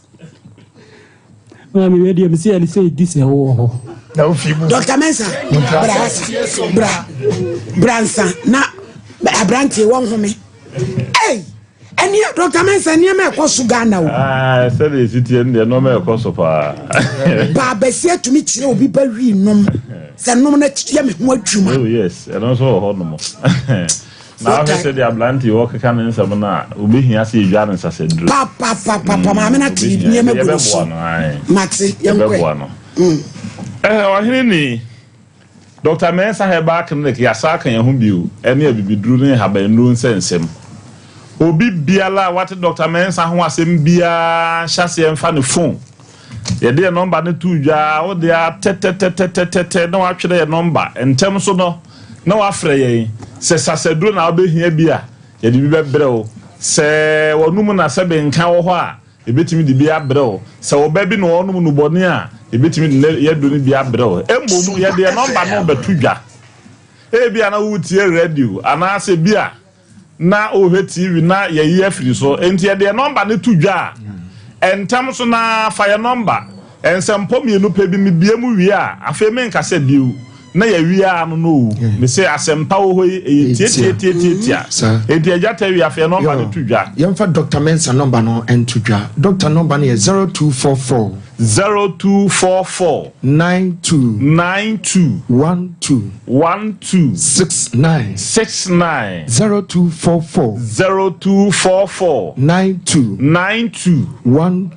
Maame wɛ deɛ mesi ɛne sɛ di sɛ wɔ hɔ. Na ofi mu. Dr. Mensa, bra asa, bra, bra nsa na aberanteɛ wɔn home. Hey! Ɛneɛ Dr. Mensah nneɛma ɛkɔ so Ghana o. Ah, sɛdeɛ ɛsi teɛ no deɛ nneɛma ɛkɔ so paa. Baabɛsi atumi kyerɛ obi ba wii nom sɛ nom no yɛ me ho adwuma. Oh yes, ɛno nso wɔ hɔ nom. Na ahwɛ sɛ deɛ aberante yi ɔkeka ne nsɛm no a, obɛhia sɛ yɛdwa no nsasaduro. Papapapa maame no ate nneɛma gu no so. Mate yɛnkɔ. Yɛbɛboa no. Ɔhene ni. Dɔkta Mensah Herbal Clinic yɛasan aka yɛn ho bio ne abibiduro ne nhabannuro nsɛnsɛm. Obi biara a wate Dɔkta Mensah ho asɛm biara nhyɛ aseɛ mfa ne phone. Yɛde yɛn nɔmba no too dwa a, wode a tɛtɛtɛtɛtɛtɛ na watwerɛ yɛn nɔmba. Ntɛm so no na wafrɛ yɛn. Sɛ sasaduro na wobɛhia bi a, yɛde bi bɛbrɛ wo. Sɛ w'anum na sɛbe nka wɔ hɔ a, Yebetumi de bi abrɛ wo. Sɛ wo ba bi na ɔrenom nnubɔne a, yebetumi de n'aduru no bi abrɛ wo. Mmom, yɛde yɛn nɔmba no rebɛto dwa. Ebia na woretie radio anaasɛ ebia na worehwɛ TV na yɛayi afiri so. Enti yɛde yɛn nɔmba no to dwa a, ntɛm so no ara fa yɛn nɔmba. Nsɛmpɔ mienu pɛ bi mebue mu wie a, afei menkasa bio. Na yɛawie ara no na owu. Mese asɛmpa wɔ hɔ yi, ɛyɛ tiatiatiatiatia. Enti Agya Tawia, fa yɛn nɔmba no to dwa. Yɛmfa Dɔkta Mensah nɔmba no nto dwa. Dɔkta nɔmba no yɛ 0244. 0244. 92. 92. 12. 12. 69. 69. 0244. 0244. 92. 92. 12.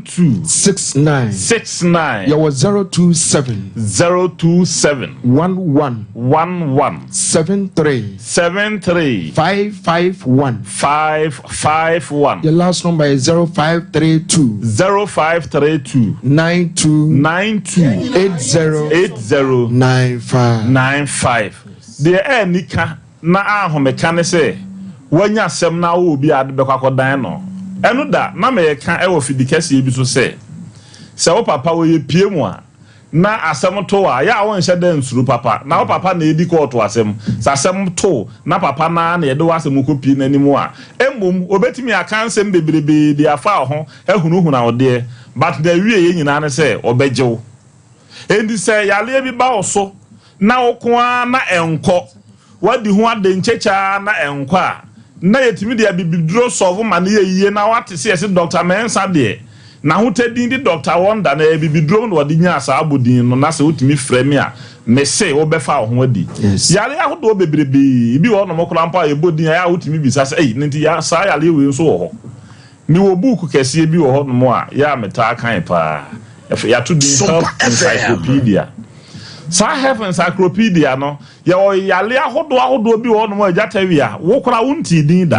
12. 69. 69. Yɛwɔ 027. 027. 11. 11. 73. 73. 551. 551. Your last number is 0532. 0532. 92. 92. 80. 80. 95. 95. Deɛ ɛyɛ nika na ahomeka ne sɛ wanya asɛm na awɔ obi a ade bɛkɔ akɔdan no. Ɛno da na mɛyɛka ɛwɔ fidi kɛseɛ bi so sɛ sɛ wo papa wɔyɛ pie mu a na asɛm to a yɛ a wonhyɛ dɛ nsuro papa na wo papa na ɛdi kɔɔto asɛm sɛ asɛm to na papa naa na yɛde w'asɛm kɔ pie n'anim a mmom obɛtumi aka nsɛm bebrebee de afa wo ho ahunahuna wo deɛ, but na awie yɛ nyinaa ne sɛ ɔbɛgye wo. Enti sɛ yareɛ bi ba wo so na wo ko ara na ɛnkɔ, wadi ho ade nkyekyaa na ɛnkɔ a, na yɛtumi de abibiduro sɔvo ma no yɛ yie na wate sɛ yɛse Dɔkta Mensah deɛ, n'ahotadin de Dɔkta Wonder na ɛyɛ abibiduro mu na ɔde nyaa saa abodin no, na sɛ wotumi frɛ me a, mese wobɛfa wo ho adi. Yareɛ ahodoɔ bebrebee, ebi wɔ hɔnom koraa mpo a yɛbɔ din a, ɛyɛ a wotumi bisa sɛ, ei, na nti saa yareɛ wei nso wɔ hɔ? Mewɔ buuku kɛseɛ bi wɔ hɔnom a yɛ a metaa kan paa. Yɛato din Health Encyclopedia. Saa Health Encyclopedia no, yɛwɔ yale ahodoɔ ahodoɔ bi wɔ hɔnom a agya tawia, wo koraa wontee din da.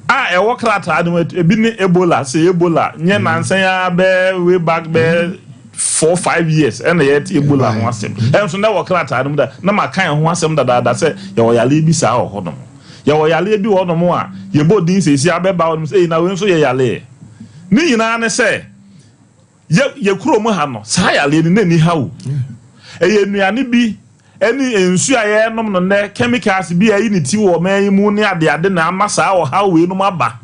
A ɛwɔ krataa no mu, ebi ne Ebola, sɛ Ebola, nyɛ nansa yi ara bɛɛ way back bɛɛ 4, 5 years ɛna yɛte Ebola ho asɛm. Ɛnso na ɛwɔ krataa no mu da, na makan ho asɛm dadaada sɛ yɛwɔ yale bi saa wɔ hɔnom. Yɛwɔ yareɛ bi wɔ hɔnom a yɛbɔ din seesei abɛba hɔnom sɛ ei na wei nso yɛ yareɛ. Ne nyinaa ne sɛ yɛ yɛ kurom ha no saa yareɛ no na ɛni ha o. Ɛyɛ nnuane bi ɛne nsuo a yɛrenom no nnɛ, chemicals bi a ɛyi ne ti wɔ ɔman yi mu ne adeade na ama saa ɔhaw weinom aba.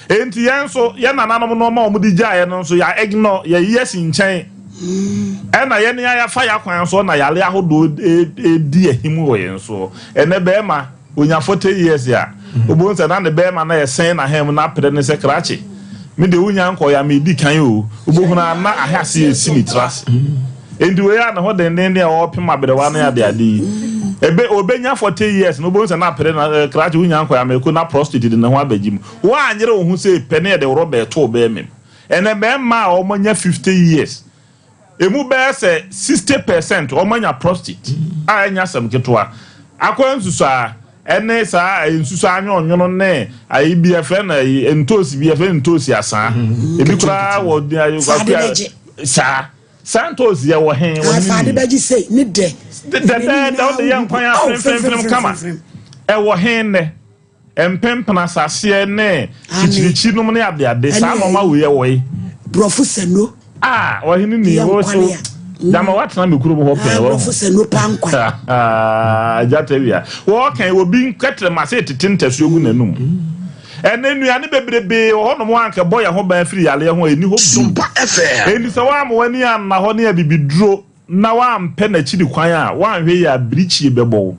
Enti yɛn nso, yɛn nananom nnoɔma a wɔde gyaeɛ no nso, yɛ ignore, yɛyi asi nkyɛn. Ɛna yɛn a yɛafa yɛn akwan soɔ na yare ahodoɔ redi ahim wɔ yɛn soɔ. Ɛnɛ bɛrima, ɔnya 40 years a, wobɛhu sɛ na ne bɛrima no ɛsɛn n'ahan mu na apere no sɛ krakye. Me deɛ wonya nkɔeɛ a medi kan o. Wobɛhunu a na ahaseɛ resi ne tiri ase. Enti wei a ne ho dendenden a ɔrepem aberewa ne adeade yi, ebe obenya 40 years no wobɛhu sɛ na apere na eh, krakye wonya nkɔ ameko na prostate de ne ho abɛgye mu. Woanyere wo ho sɛ pɛ ne yɛde rɔba ɛto wo bɛrima mu. Ɛnɛ mmarima a wɔanya 50 years, emu bɛyɛ sɛ 60% wɔanya prostate a ɛnyɛ asɛm ketewa. Akɔ nsusuaa ɛne saa nsusu anwonwono ne ayi bi ɛfɛ na ayi ntoosi bi ɛfɛ ntoosi asaa. Ebi koraa wɔ saa. Santos yɛ wɔ he? Wɔ Afa ade bɛgye sei ne dɛ. Dɛdɛɛdɛ wode yɛ nkwan afremfremfrem kama. Ɛwɔ he nnɛ? Mpempena saseɛ ne kyikyirikyi nom ne adeade saa nɔɔma wei ɛwɔ he? Borɔfo sano. Ah, ɔhene ni wo so. Dama watena me kurom hɔ pɛn wɔ. Borɔfo sano pa nkwan. Gyata wia. Wɔɔkan obi nkɛtrɛma sɛ tete ntasuo gu n'anum. Ɛnnɛ, nnuane bebrebe wɔ hɔnom a anka ɛbɔ yɛn ho ban firi yareɛ ho a ɛnni hɔ bio. Enti sɛ woamma w'ani anna hɔ ne abibiduro na woampɛ n'akyiri kwan a, woanhwɛ yie a birikyie bɛbɔ wo.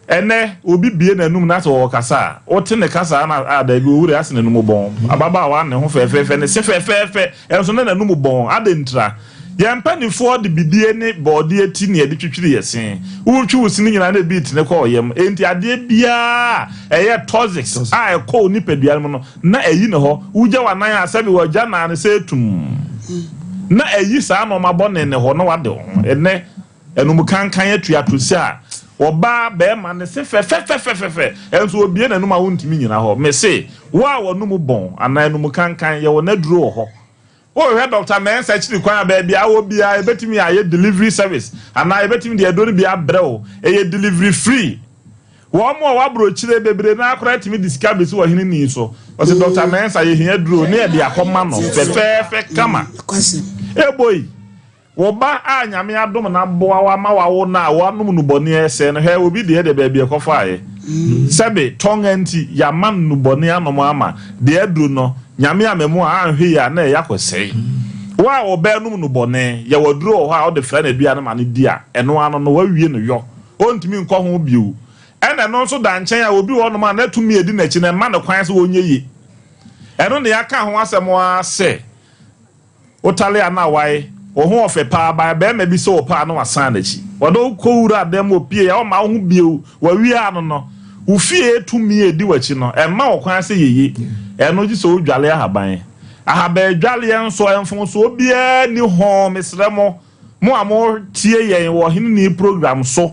Ɛnnɛ, obi bue n'anum na sɛ ɔrekasa a, wote ne kasa na a daabi owura ase n'anum bɔn. Ababaawa ne ho fɛfɛɛfɛ, ne se fɛfɛɛfɛ, ɛnso na n'anum bɔn. Adɛn ntira? Yɛn mpanimfoɔ de bidie ne bɔɔdeɛ ti na yɛde twitwiri yɛn se. Woretwi wo se no nyinaa na ebi retene kɔ wo yam. Enti adeɛ biara a ɛyɛ toxics a ɛkɔ wo nipadua no mu no, na ayi ne hɔ. Wogya w'anan a, sɛbe w'agya nan no sɛ tumm. Na ayi saa nnoɔma bɔne no hɔ na wade wo ho. Ɛnnɛ, anum kankan atuato a ɔbaa, barima, ne se fɛfɛfɛfɛfɛ, nso obue n'anum a wontumi nnyina hɔ. Mese, wo a w'anum bɔn anaa anum kankan, yɛwɔ n'aduro wɔ hɔ. Wohwehwɛ Dɔkta Mensah akyiri kwan a, baabi a wowɔ biara yɛbɛtumi ayɛ delivery service anaa yɛbɛtumi de aduro no bi abrɛ wo. Ɛyɛ delivery free. Wɔn a wɔwɔ aburokyire bebree no ara koraa tumi de sika bɛsi ɔhene ni so. Ɔse Dɔkta Mensah yɛhia aduro ne yɛde akɔma no fɛfɛɛfɛ kama. Eboi! Wo ba a Nyame adom no aboa wo ama wawo no a woanom nnubɔne a ɛsɛe no, hwɛ obi deɛ deɛ baabi ɛkɔfaeɛ. Sɛbe tɔnga nti yɛama no nnubɔne anom ama deɛ aduru no, Nyame amamu a anhwɛ yie a na ɛyɛ akɔsɛe. Wo a wo ba anom nnubɔne, yɛwɔ aduro wɔ hɔ a wode fra n'aduane ma no di a, ɛno ano no wawie no yɔ, ɔntumi nkɔ ho bio. Ɛna ɛno nso da nkyɛn a obi wɔ hɔnom a na tumi a ɛdi n'akyi no ɛmma no kwan sɛ ɔnyɛ yie. Ɛno na yɛaka ho asɛm ara sɛ. Wotale a na wae, wo ho ɔfɛ paa, by bɛɛma bi sɛ wo paa na wasan nakyi. Wɔde wo kɔ wura dan mu opie a ɔmma wo ho bio, wawie ano no, wo fie tumi a edi wakyi no, ɛmma wo kwan sɛ yeye. Ɛno gye sɛ wo dwale ahaban. Ahaban dwaleɛ nso, mfomsoɔ biara nni ho, mesrɛ mo, mo a mo tie yɛn wɔ Ɔheneni program so,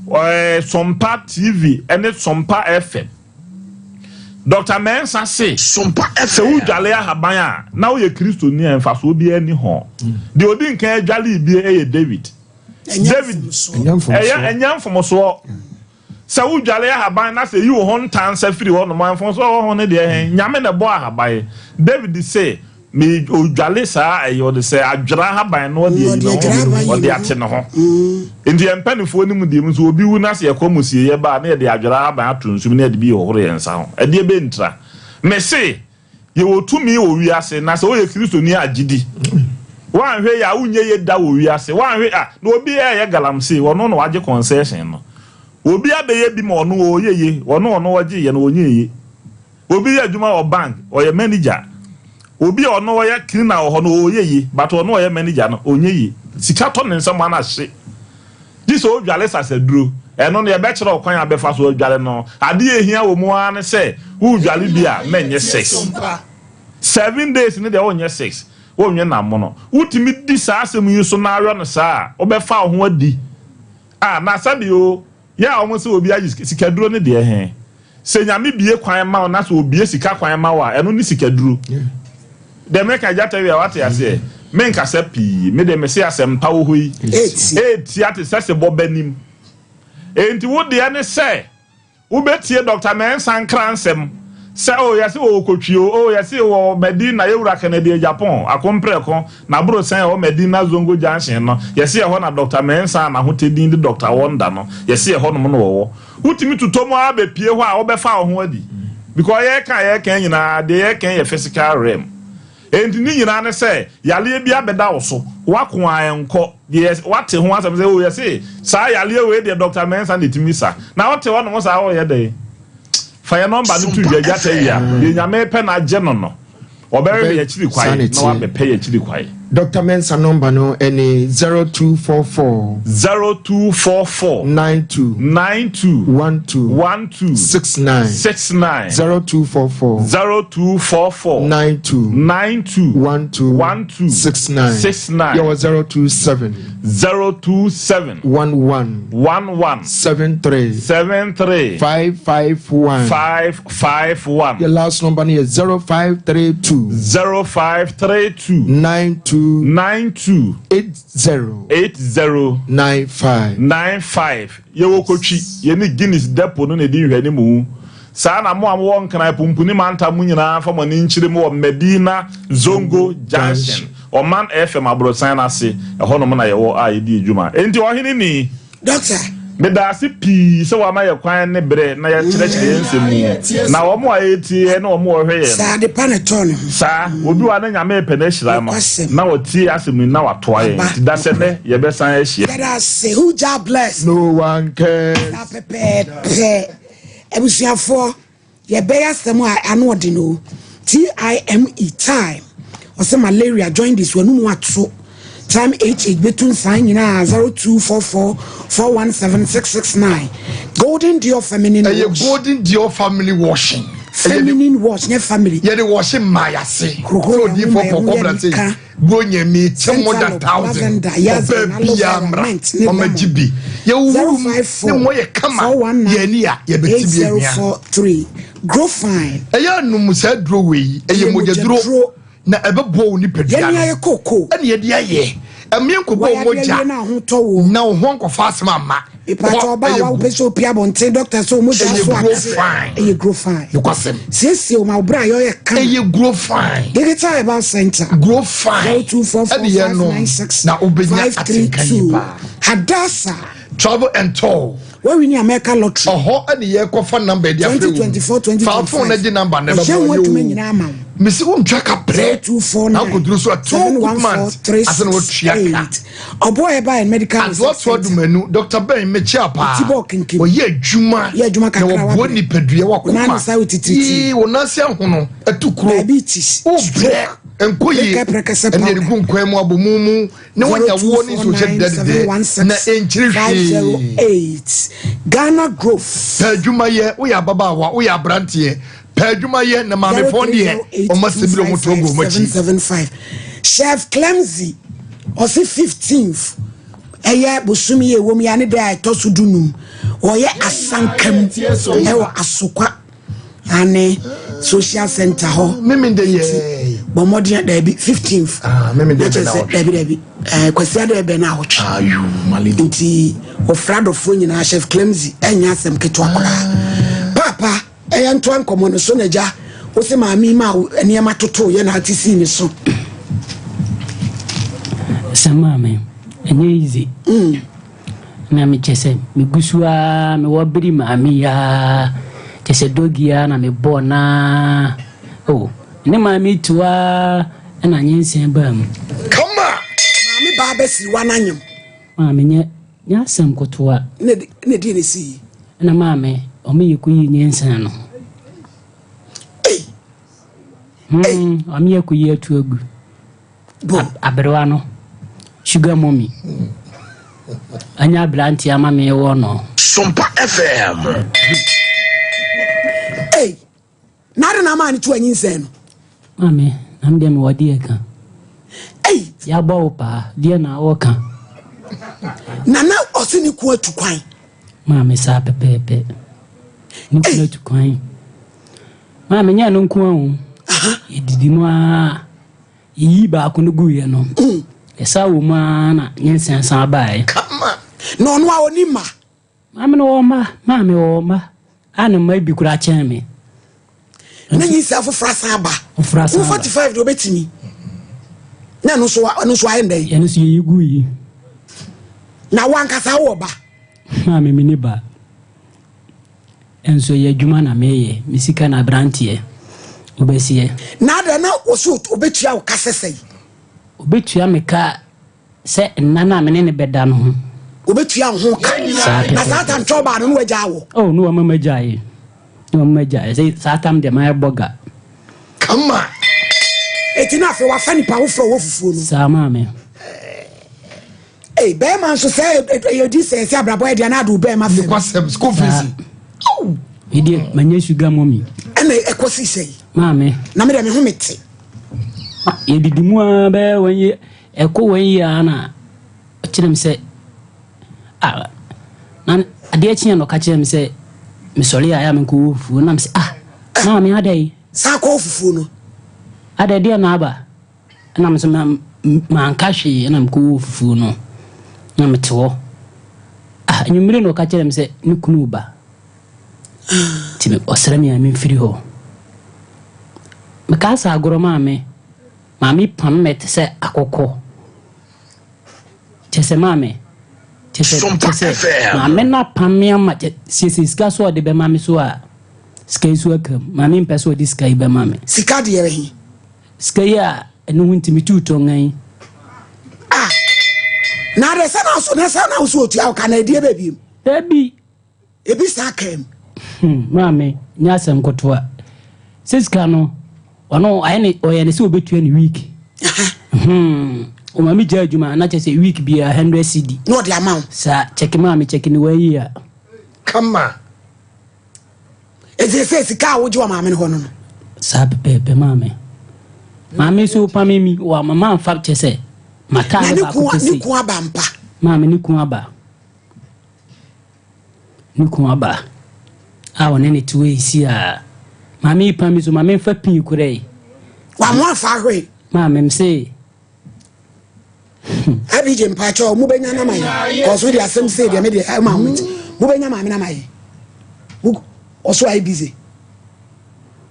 ɛɛ Sompa TV ne Sompa FM. Dɔkta Mensah se, Sɛ wodwale ahaban a, na woyɛ Kristoni a, mfasoɔ biara nni ho. Deɛ ɔdi nkan dwalee bi yɛ David. David, ɛyɛ ɛnyɛ mfomsoɔ sɛ wodwale ahaban na sɛ yi wo ho ntansa firi hɔ nom a, mfomsoɔ wɔ ho ne deɛ he? Nyame na ɛbɔɔ ahaban. David se, Me odwale saa ɛyɛ ɔde sɛ adwera ahaban no ɔde ayi ne ho ɔde ate ne ho nti yɛn mpanifoɔ no mu deɛ mu nso obi wu na sɛ yɛkɔ amusieɛ ba a na yɛde adwera ahaban ato nsu mu na yɛde bi hohoro yɛn nsa ho ɛdeɛ bɛ ntira me se yɛwɔ tumi wɔ wiase na sɛ woyɛ kristoni a gyidi woanhwɛ yɛ a wonyɛ yɛ da wɔ wiase woanhwɛ a na obi ɛyɛ galamsey ɔno na wagye concession no obi abɛyɛ bi ma ɔno ɔyɛ ye ɔno ɔno ɔgye yɛ no ɔnyɛ ye. Obi yɛ adwuma wɔ bank, ɔyɛ manager. Obi a ɔno ɔyɛ cleaner wɔ hɔ no ɔyɛ yie but ɔno ɔyɛ manager no ɔnyɛ yie. Sika tɔ ne nsam a na ahye. Gye sɛ ɔdwale sasaduro. Ɛno no yɛbɛkyerɛ wo kwan a bɛfa so adwale no. Adeɛ a ɛhia wɔ mu ara ne sɛ woredwale bi a mɛnyɛ sex. 7 days no deɛ wonyɛ sex, wonwe nam mono. Wotumi di saa asɛm yi so na awɔ no saa a, wobɛfa wo ho adi. Ah, na sɛbe o, Yɛ a wɔn sɛ obi agye sikaduro no deɛ he? Sɛ Nyame bie kwan ma wo na sɛ obie sika kwan ma wo a, ɛno ne sikaduro. Deɛ meka gyata wia wate aseɛ? Menkasa pii, me deɛ mese asɛmpa wɔ hɔ yi eetia te sɛ sebɔ bɛnim. Enti wo deɛ ne sɛ wobɛtie Doctor Mensah nkra nsɛm sɛ oh yɛse wɔwɔ Kotwi o, oh yɛse wɔ Madina, yɛwura Kennedy Agyapong, Akomprɛko, N'abrosɛn a ɛwɔ Medina Zongo Junction no, yɛse ɛhɔ na Dɔkta Mensah a n'ahotɛ din de Dɔkta Wonder no, yɛse ɛhɔnom na ɔwɔ. Wotumi totɔ mu ara bɛpue hɔ a, wobɛfa wo ho adi. Because yɛreka a yɛreka yi nyinaa, deɛ yɛreka yi yɛ physical realm. Enti ne nyinaa ne sɛ, yareɛ bi abɛda wo so, woako a ɛnkɔ. Deɛ yɛ, woate ho asɛm sɛ, oh, yɛse saa yareɛ wei deɛ Dɔkta Mensah na ɛtumi sa. Na wote hɔnom saa woreyɛ dɛn? Fa yɛn nɔmba no to dwa, Gyata yi a, deɛ Nyame repɛ no agye no no. Ɔbɛhwehwɛ yɛn akyiri kwae na wabɛpɛ yɛn akyiri kwae. Doctor Mensah number no ɛne 0244. 0244. 92. 92. 12. 12. 69. 69. 0244. 0244. 92. 92. 12. 12. 69. 69. Yɛwɔ 027. 027. 11. 11. 73. 73. 551. 5. 51. Yɛ last number no yɛ 0532. 0532. 92. 92. 80. 80. 95. 95. Yɛwɔ Kotwi, yɛne Guinness Depot no na ɛdi nhwɛanimu. Saa na mo a mowɔ Nkran, Pumpuni mantam mu nyinaa mfa mo ani nkyere mu wɔ Medina Zongo Junction, Ɔman FM aborosan no ase, ɛhɔnom na yɛwɔ a yɛdi adwuma. Enti ɔhene ni. Doctor. Medaase pii sɛ wama yɛ kwan ne berɛ na yɛkyerɛkyerɛ yɛn nsɛm mu. Na wɔn a ɛretie yɛn ne wɔn a wɔhwɛ yɛn no. Saa adepa na ɛtɔɔ ne ho. Saa, obi wɔ ha na Nyame repɛ no ahyira no, na ɔtie asɛm yi na watoa yɛn. Nti dasɛ nnɛ yɛbɛsan ahyia. Yɛda ase. Who Jah bless. No one cares. Saa pɛpɛɛpɛ. Abusuafoɔ. Yɛbɛyɛ asɛm a ano ɔden o. TIME, time. Ɔsɛ malaria, jaundice, w'anum ato. Time HH bɛtu nsan nyinaa 0244 417 669. Golden Dior feminine Ɛyɛ wash. Golden Dior family washing. Feminine wash nyɛ family. Yɛde wɔhye mmaa yase. Hohoro Sɛ yɛn ho odiyifoɔ ma yɛn ho pɔnkɔ yɛ bra sei. nika. Bronya mi kyɛ more than Centerlock, thousand. lavender, yasmin, Ɔbaa aloe biara vera, mmra. mint ne Ɔma lemon. gye bi. Yɛhuhuru mu ne mu yɛ kama. Yɛn ani a yɛbɛte bi ahia. 8043. Grow fine. Ɛyɛ anum saa duro wei. Ɛyɛ Ɛyɛ mogyaduro. mogyaduro. Na ɛbɛboa wo nipadua Yɛn no. ayɛ koko. Ɛna yɛde ayɛ. Ɛmeɛ nkɔbɔ Wɔyɛ adeɛ mogya. wie na ahotɔ wo. Na wo ho ankɔfa asɛm amma. Ìpàtà Kɔ, ɔbaa ɛyɛ wa wopɛ sɛ opia abɔnten dɔkta sɛ ɔmo gya Ɛyɛ so grow ate. fine. Ɛyɛ grow fine. Nokwasɛm. Siesie o ma wo bra yɛ ɔyɛ kama. Ɛyɛ grow fine. Digital Herbal Center. Grow fine. 0244 Ɛne yɛn nom 596 na wobɛnya atenka yie 532. paa. Hadassah. Travel and tour. Wɔwi ni America lottery. Ɔhɔ ɛne yɛkɔfa number de afrɛ wo. 2024 2025. Fa phone na gye number na Ɔhyɛ ɛbɛbɔ ho yɛ adwuma o. nyinaa ama wo. Mesi wo ntwa ka prɛ. 0249 Na akɔduru so a 2 good months. Ase na watua ka. 714 Ɔboa Herbal and Medical Adoa Research to Center. Adumanu, Dr. Ben mekyia paa. Ɔti bɔɔ kinkim. Ɔyɛ adwuma. Yɛ adwuma kakra Na wɔboa wabrɛ. nipadua Wo nan wakoma. ne sa wo titiritii. Yii, wo nan ase ahono, atu kuro. Diabetes, Wobrɛ. stroke. Ɛnkɔ yie. Ɛne yɛde gu nkwan mu abɔ mu mu ne wanya woɔ ne nsuohyɛ dedɛdedɛ na ɛnkyiri hwee. Ghana Growth. Pɛ adwuma yɛ, woyɛ ababaawa, woyɛ aberanteɛ, pɛ adwuma yɛ na maamefoɔ deɛ wɔn asɛm bi na wɔn to agu wɔn akyi. Chef Clemsy ɔsi 15th ɛyɛ bosom yi ɛwɔ mu ya ne da a ɛtɔ so dunum ɔyɛ asankam ɛwɔ asokwa ane social center hɔ. Mímí de yɛ. Bɔ mmɔden daabi 15th. Ah, mímí de bɛ na ɔtwe. Daabi daabi ɛɛ kwasi adɛ bɛ na ɔtwe. Ayu mali. Nti ɔfra dɔfoɔ nyinaa Chef Clemsy ɛnyɛ asɛm ketewa koraa. Paapa ɛyɛ ntoa nkɔmɔ no so na gya wosi maame ma nneɛma toto yɛ na ate sii ne so. Sɛ maame ɛnyɛ easy. Mm. Na mekyɛ sɛ megu so ara mewɔ bere maame yi ara kyɛ sɛ dɔgi ara na mebɔɔ naa oh ne maame tu ara ɛna nyinsɛn baa mu. Kama! Maame baa bɛsiri wa n'anyem. Maame nyɛ nyɛ asɛm kotoa. Ne ne deɛ ne si yi. Ɛna maame ɔmo yɛ kɔ yi nyinsɛn no. Ei! Hmm, ɔmo yɛ kɔ yi atu agu. Aberewa no, sugar mummy. Anya aberante ama me wɔ no. Sompa FM. Ei, na ade na ama ne to anyinsɛn no. Maame, na me deɛ mewɔ deɛ ka. Ei. Yɛabɔ wo paa, deɛ na wɔka. Na na ɔse ne ku atu kwan. Maame saa pɛpɛɛpɛ. Ne ku atu kwan. Maame nyɛ no nko ara o. Yɛdidi mu ara. Yiyii baako no guiɛ no, ɛsan wɔ mu ara na nyinsɛn san baeɛ. Kama! Na ɔno a ɔni mma? Maame no wɔ mma, maame wɔ mma a ne mma bi koraa kyɛn me. Na nyinsɛn foforɔ asan aba. Foforɔ asan aba. Wo 45 deɛ ɔbɛtumi. Na ɛno nso ɛno nso ayɛ ndɛn? Ɛno nso yɛyi gu yi. Na wo ankasa wowɔ ba? Maame me ni ba. Nso ɛyɛ adwuma na meyɛ, me sika na abranteɛ wobɛseɛ. Na adɛn na ɔse ɔbɛtua wo ka sɛ sɛn? Ɔbɛtua me ka sɛ nna no a me ne no bɛda no ho. Ɔbɛtua wo ho ka? Saa pɛpɛɛpɛ. Na saa tam twɛ ɔbaa no na wagyaa wo? Oh, ne wama magyae, ne wama magyae, sɛ saa tam deɛ mayɛ bɔga. Kama! Eti na afei wafa nipa foforɔ wɔ fufuo no? Saa maame. Ei bɛɛma nso sɛ ɛyɛ di sɛ ɛsɛ abrabɔ yɛ deɛ na ade wo bɛɛma fam. Nokwasɛm school fees. Me deɛ manya sugar mummy. Ɛna ɛkɔ si sɛ yi. Maame. Na me deɛ me ho me te. Yɛdidi mu ara bɛyɛ wɔn yi ɛkɔ wɔn yi ara na ɔkyerɛ me sɛ ah na adeɛ kyeɛ na ɔka kyerɛ me sɛ mesɔre a ɛyɛ a menkɔ wɔ fufuo na me sɛ ah maame adɛn. San kɔ fufuo no. Adɛn deɛ na aba. Ɛna me nso manka hwee ɛna mekɔwɔ fufuo no na mete hɔ. Ah, anwummere na ɔka kyerɛ me sɛ ne kunu ba. Nti ɔsrɛ me a memfiri hɔ. Mekaa sɛ agorɔ maame, maame pam me te sɛ akɔkɔ. Kyɛ sɛ maame, kyɛ sɛ kyɛ sɛ maame no apam me ama kyɛ siesie sika so ɔde bɛma me so a sika yi so aka mu. Maame mpɛ sɛ ɔde sika yi bɛma me. Sika deɛ he? Sika yi a ɛno ho nti metuu tɔnga yi. Ah! Na adɛ sɛ na so na sɛ na so otua wo ka na ɛdeɛ bɛ biem. Dabi. Ebi saa kaa mu. Hmm, maame, nyɛ asɛm kotoa. Sɛ sika no, ɔno ayɛ ne ɔyɛ ne sɛ obetua ne week. Hmm, ɔma me gya adwuma na kyɛ sɛ week biara 100 cedi. Na ɔde ama wo. Saa, kyɛke maame kyɛke ne wɔayi a. Kama. Enti sɛ sika a wogye wɔ maame no hɔ no no. Saa pɛpɛɛpɛ maame. Maame nso pame mi wɔ ama manfa kyɛ sɛ mataare baako pɛ sei. Na ne kun aba mpa. Maame ne kun aba. Ne kun aba a ɔne ne te hɔ esi a maame yi pam mi so maame nfa pii korɛ yi. Wamo afa ahwɛ. Maame mse. Abigye mpakyɛw mo bɛnya nama yɛ kɔso de asɛm sei deɛ me deɛ ɛma ho nti mo bɛnya maame nama yɛ ɔso ayɛ busy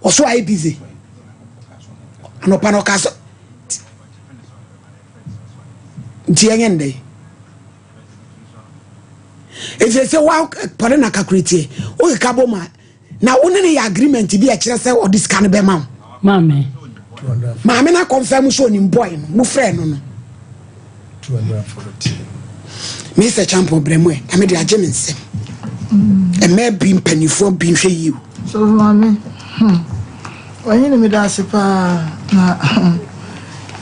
ɔso ayɛ busy anɔpa na ɔka so nti ɛnyɛ ndɛ ɛfiri sɛ wa pɔne na kakureteɛ wokeka bɔ mu a Na wo ne no yɛ agreement bi a ɛkyerɛ sɛ ɔde sika no bɛma wo. Maame. Maame no akɔnfɛn mu sɛ onim boy no, mo frɛ no no. Mr. Champon brɛ mu ɛ, na me de agye me nsam. Mmaa bi mpanimfoɔ bi nhwɛ yie o. So maame, hmm, wanyini me da ase paa na hmm.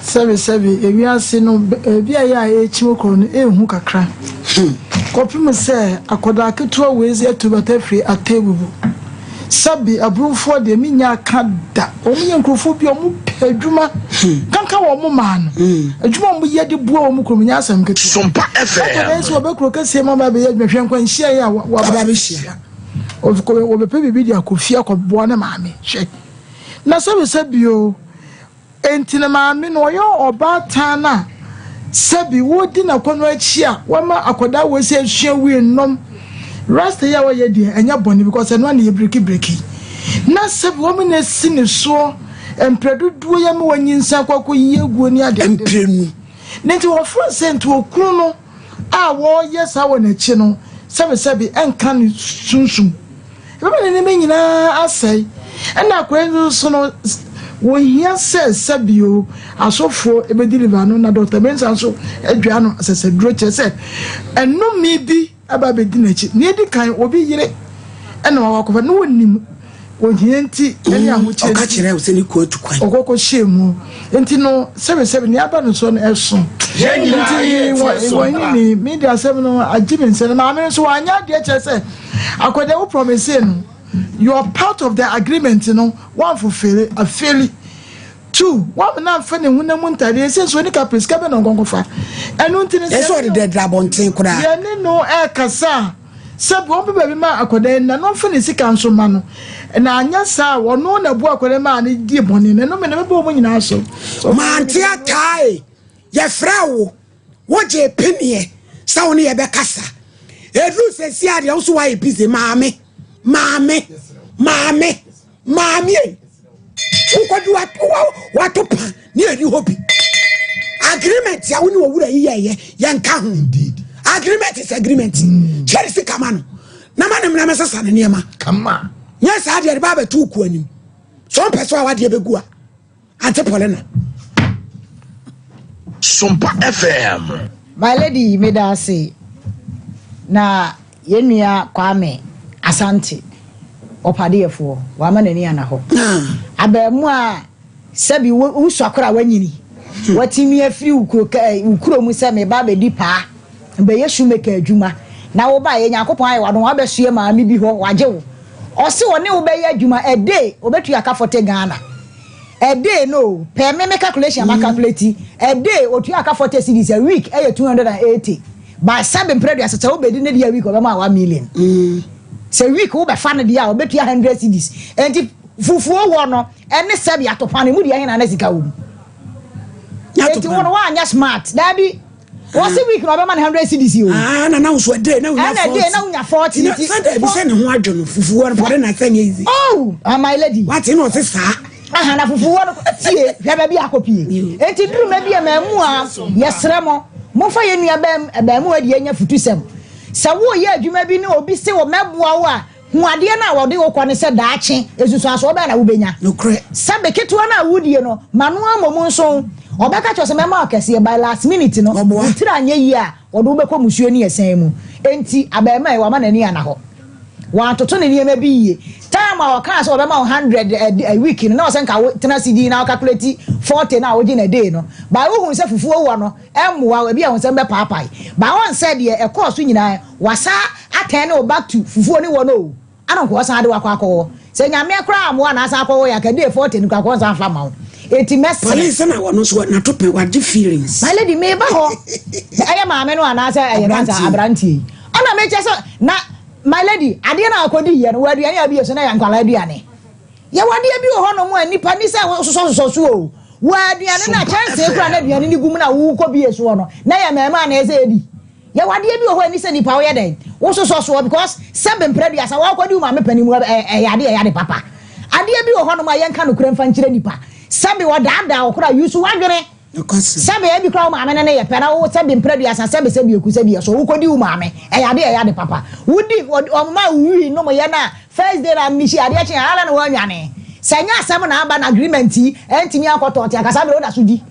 Sɛbe sɛbe, ewiase no baabi a yɛ a yɛrekyim korɔ no ɛɛhu kakra. Kɔpem sɛ akɔdaa ketewa wei atu bata firi Atebubu. Sɛbe aburumfoɔ deɛ mennya aka da. Wɔn yɛ nkurɔfoɔ bi a wɔn pɛ adwuma. Kanka wɔn maa no. Adwuma a wɔn yɛ de boa wɔn kurom nyɛ asɛm ketewa. Sompa FM. Akɔdaa yi sɛ wɔbɛ kuro kɛseɛ mu aba abɛyɛ adwuma hwɛ nkwanhyia yi a waba abɛhyia. Wɔbɛpɛ biribi de akɔ fie akɔboa ne maame. Hwɛ. Na sɛbe sɛbe o. Enti ne maame no, ɔyɛ ɔbaatan a sɛbi wodi n'akɔnnɔ akyi a wama akwadaa wei sɛ asua wii nom. Rasta yi a ɔyɛ deɛ ɛnyɛ bɔne because ɛno ara na yɛbiriki biriki. Na sɛbi wɔn na asi ne soɔ mprɛ dodoɔ yi ama wanyinsa akɔ akɔyi aguo ne adeade. Mprenu. Ne nti wɔfrɛ sɛ nti okunu no a wɔreyɛ saa wɔ n'akyi no sɛbesɛbe ɛnka ne sunsum. Ɛbɛma ne nneɛma nyinaa asɛe. Ɛna akwadaa yi nso no, wɔhia sɛ sɛbio asɔfoɔ bɛdeliver no na Dɔkta Mensah nso adwaa no asɛsɛduro kyerɛ sɛ ɛnome bi aba abɛdi n'akyi. Nea ɛdi kan, obi yere ɛna wakɔfa no wɔnim ohia nti ɛne ahokyere Ɔka kyerɛ wo sɛ ne kuo atu kwan. Ɔkɔkɔ hyɛɛ mu nti no sɛbesɛbe nea aba no so no ɛso. Yɛn nyinaa Nti yɛ tie so wɔnyi mpra. ni me de asɛm no agye me nsɛm. Maame no nso wanyɛ adeɛ kyerɛ sɛ akwadaa wo promise no your part of the agreement no wanfulfille afeeli. Two, wamena amfa ne honam mu ntadeɛ sɛ nso ɔni kapre sika bɛ na ɔnkɔnkɔfa. Ɛno nti no Ɛsɛ sɛ ɔde dɛdɛrɛ abɔnten koraa. yɛne no ɛrekasa a Sɛ boa ɔmpɛ baabi ma akwadaa yi nna na ɔmfa ne sika nso mma no, na anyɛ saa a, ɔno na ɛboa akwadaa yi maa no dii bɔne no, ɛno me na mɛbɔ wɔn nyinaa so. Mante ataae, yɛfrɛɛ wo, wogyee peneɛ sɛ wo ne yɛbɛkasa. Ɛduru sɛsi a deɛ wo so woayɛ busy, maame, maame, maame. Maame ei, wokɔdi wato pa ne ɛni hɔ bi. Agreement a wo ne owura yi yɛɛyɛ yɛnka ho. Agreement is agreement. Mm. Kyɛre sika ma no na ma ne mmara mɛsesa ne nneɛma. Kama. Nyɛ saa deɛ de ba abɛto wo kuo anim. So ɔmpɛ so a wadeɛ bɛgu a. Ante Paulina. Sompa FM. My lady meda ase na yɛn nua Kwame Asante ɔpadeɛfoɔ wama n'ani ana hɔ. Abaamuwa a sɛbi wosua koraa wanyini watumi afiri wo kuro wo kuro mu sɛ meba abɛdi paa bɛyɛ shoemaker adwuma na wobaeɛ Nyankopɔn ayɛ wadom wabɛsoɛ maame bi hɔ wagye wo Ɔse ɔne wo bɛyɛ adwuma a day obetua ka 40 Ghana a day no o pɛ me me calculation a ma calculate a day otua ka 40 cedis a week ɛyɛ 280 by sɛbe mprɛ aduasa sɛ wobedi ne deɛ a week ɔbɛma wo 1 million sɛ week wobɛfa no deɛ a obetua 100 cedis enti fufuo wɔ no ɛne sɛbe atopa no emu deɛ hena na sika wɔ mu enti wo no woanyɛ smart daabi. Wɔsi week na ɔbɛma no 100 cedis o. Ah, na na nso ɛdɛ na wonya 40. Ɛna ɛdɛ na wonya 40. Na sɛ dɛ bi sɛ ne ho adwo no fufu wɔ no pɔde na sɛ nyɛ easy. Oh, ah, my lady. Wate na ɔse saa. Aha na fufu wɔ no tie hwɛ baabi akɔ pie. Enti duru ma bi a maamu a yɛsrɛ mo momfa yɛn nua baamu adi anya futusɛm. Sɛ woyɛ adwuma bi ne obi se wɔ mɛboa wo a Hu adeɛ no a wɔde wo kɔ no sɛ daakye nsunsuansoɔ bɛn na wobɛnya. Nokorɛ. Sɛbe ketewa no a wodie no, ma no ara mmom nso ɔbɛka kyerɛ wo sɛ mɛma wo kɛseɛ, by last minute no, wo tiri anyɛ yie a, wɔde wo bɛkɔ musuo ne ɛsɛn mu. Enti abarimaa yi, wama n'ani anna hɔ. Wantoto ne nneɛma bi yie. Time a ɔkaa sɛ ɔbɛma wo hundred a week no, na ɔsɛ nka wo tena ase dinn na wo calculate 40 no a wogye no a day no. But wohuu sɛ fufuo wɔ no, ɛmmoa wo, ebia wo nsam bɛpaapae. But wɔn sɛ deɛ ɛkɔɔ so nyinaa, wasa atɛn ne wo back to fufuo ne wɔ no o, ana nka ɔsan de wo akɔ akɔwɔ. Sɛ Nyame koraa ammoa na asan akɔwɔ yɛ anka day 40 no koraa nka ɔnsan mfa mma wo. Enti mɛsrɛ. Police na wɔno nso nato pɛ wagye feelings. My lady meba hɔ ɛyɛ maame no anaasɛ ɛyɛ kansa aberanteɛ yi ɛna mekyɛ sɛ na my lady adeɛ no a akɔdi yɛ no wɔ aduane a bi yɛ so na yɛ nkwadaa aduane. Yɛwɔ adeɛ bi wɔ hɔnom a nnipa nni sɛ wososɔsosɔ so o. Wɔ aduane no a kyɛnsee koraa na aduane no gu mu na wokɔ bie soɔ no, na ɛyɛ mmarimaa na ɛsɛ ɛdi. Yɛwɔ adeɛ bi wɔ hɔ a ɛnni sɛ nnipa woyɛ dɛn? Wososɔ soɔ because sɛbe mprɛ aduasa woakɔdi wo maame panin mu ɛyɛ adeɛ ɛyɛ ade papa. Adeɛ bi wɔ hɔnom a yɛnka nokorɛ mfa nkyerɛ nnipa. Sɛbe wɔdaadaa wo koraa use w'adwene. Sɛbe ebi koraa wo maame ne no yɛ pɛ na wo sɛbe mprɛ aduasa sɛbe sɛbe eku sɛbe ɛso wo kɔdi wo maame ɛyɛ ade ɛyɛ ade papa wo di ɔmoma wo wii nom yɛ na first day na mihyi adeɛ kye a ala na wɔanwane sɛ nyɛ asɛm na aba na agreement yi ɛntumi ankɔ tɔɔte anka saa bere wo da so di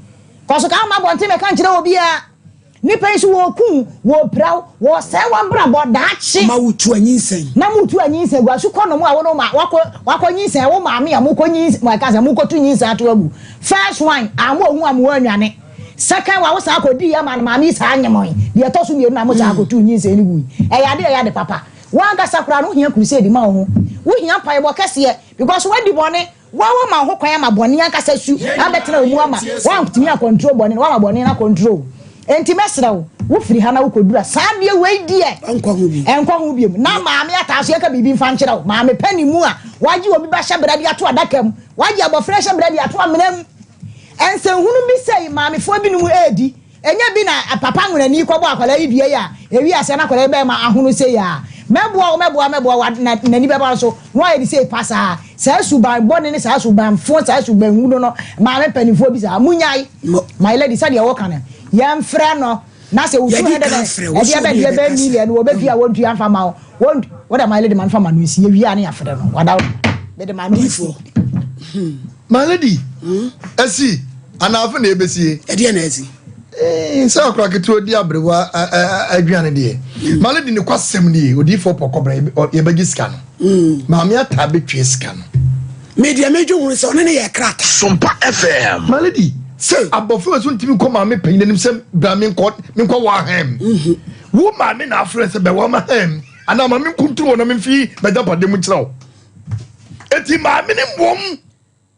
kɔso ka ma abɔnten mɛka nkyerɛ obiara. Nnipa yi nso wɔreku wo, wɔrepira wo, wɔresɛe w'abrabɔ daakye. Ma wotu anyinsɛn. Na motu anyinsɛn gu asu kɔ nom a wo ne wo ma wakɔ wakɔ nyinsɛn wo maame a mokɔ nyins mo ɛka sɛ mokɔtu nyinsɛn ato agu. First one a mo ohu a mo anwane. Second one wo san kɔ dii ama no maame yi saa nyemoe. Deɛ ɛtɔ so mmienu na mo san kɔtu nyinsɛn no gui. Ɛyɛ ade a ɛyɛ ade papa. W'ankasa koraa no wohia crusade ma wo ho. Wohia mpaebɔ kɛseɛ because woadi bɔne. Woa woama wo ho kwan ama bɔne ankasa su abɛtena wo mu ama woantumi akɔntrol bɔne no, woama bɔne no akɔntrol wo. Enti mɛsrɛ wo, wofiri ha na wokɔduru a, saa adeɛ wei deɛ, ɛnkɔ ho biom. Na maame ataa so yɛka biribi mfa nkyerɛ wo. Maame panin mu a wagye obi ba hyɛberɛ de ato adaka mu, wagye abɔfra hyɛberɛ de ato amena mu. Nsɛnhunu bi sei maamefoɔ binom redi. Ɛnyɛ bi na papa nwenani kɔbɔ akwadaa yi dua yi a, ɛwie aseɛ na akwadaa yi bɛrima ahono sei a, mɛboa wo, mɛboa, mɛboa wo, na n'ani bɛba wo so, na wayɛ no sei pasaa. Saa suban bɔne ne saa suban fo, saa suban hunu no, maame mpanimfoɔ bi saa, monyae. My lady, sɛdeɛ woka no, yɛmfrɛ no, na sɛ wo 200 and ɛdeɛ bɛ deɛ bɛ million no, wɔbɛtua a wɔntua mfa ma wo, wɔn, wode my lady ma no fa ma no nsi, yɛwie a ne yɛafrɛ no, wada wo, mede ma no nsi. My lady, asi anaa afe na ebesie. Ɛdeɛ na asi. Sɛ akora ketewa di aberewa aduane deɛ. Hmm. My lady ne kwasɛm nie, odiifoɔ pɔkɔbrɛ yɛbɛgye sika no. Hmm. Maame ataa bɛtwe sika no. Me deɛ medwe ho sɛ ɔne ne yɛ krataa. Sompa FM. My lady, sɛ abɔfra so ntumi nkɔ maame panyin anim sɛ bra menkɔ menkɔ wɔ ahɛm. Mhm. Wo maame na afrɛ sɛ bɛwɔ ama hɛm anaa maame nkunturu wɔ na memfi m'agyapadeɛ mu nkyerɛ wo. Eti maame no mmom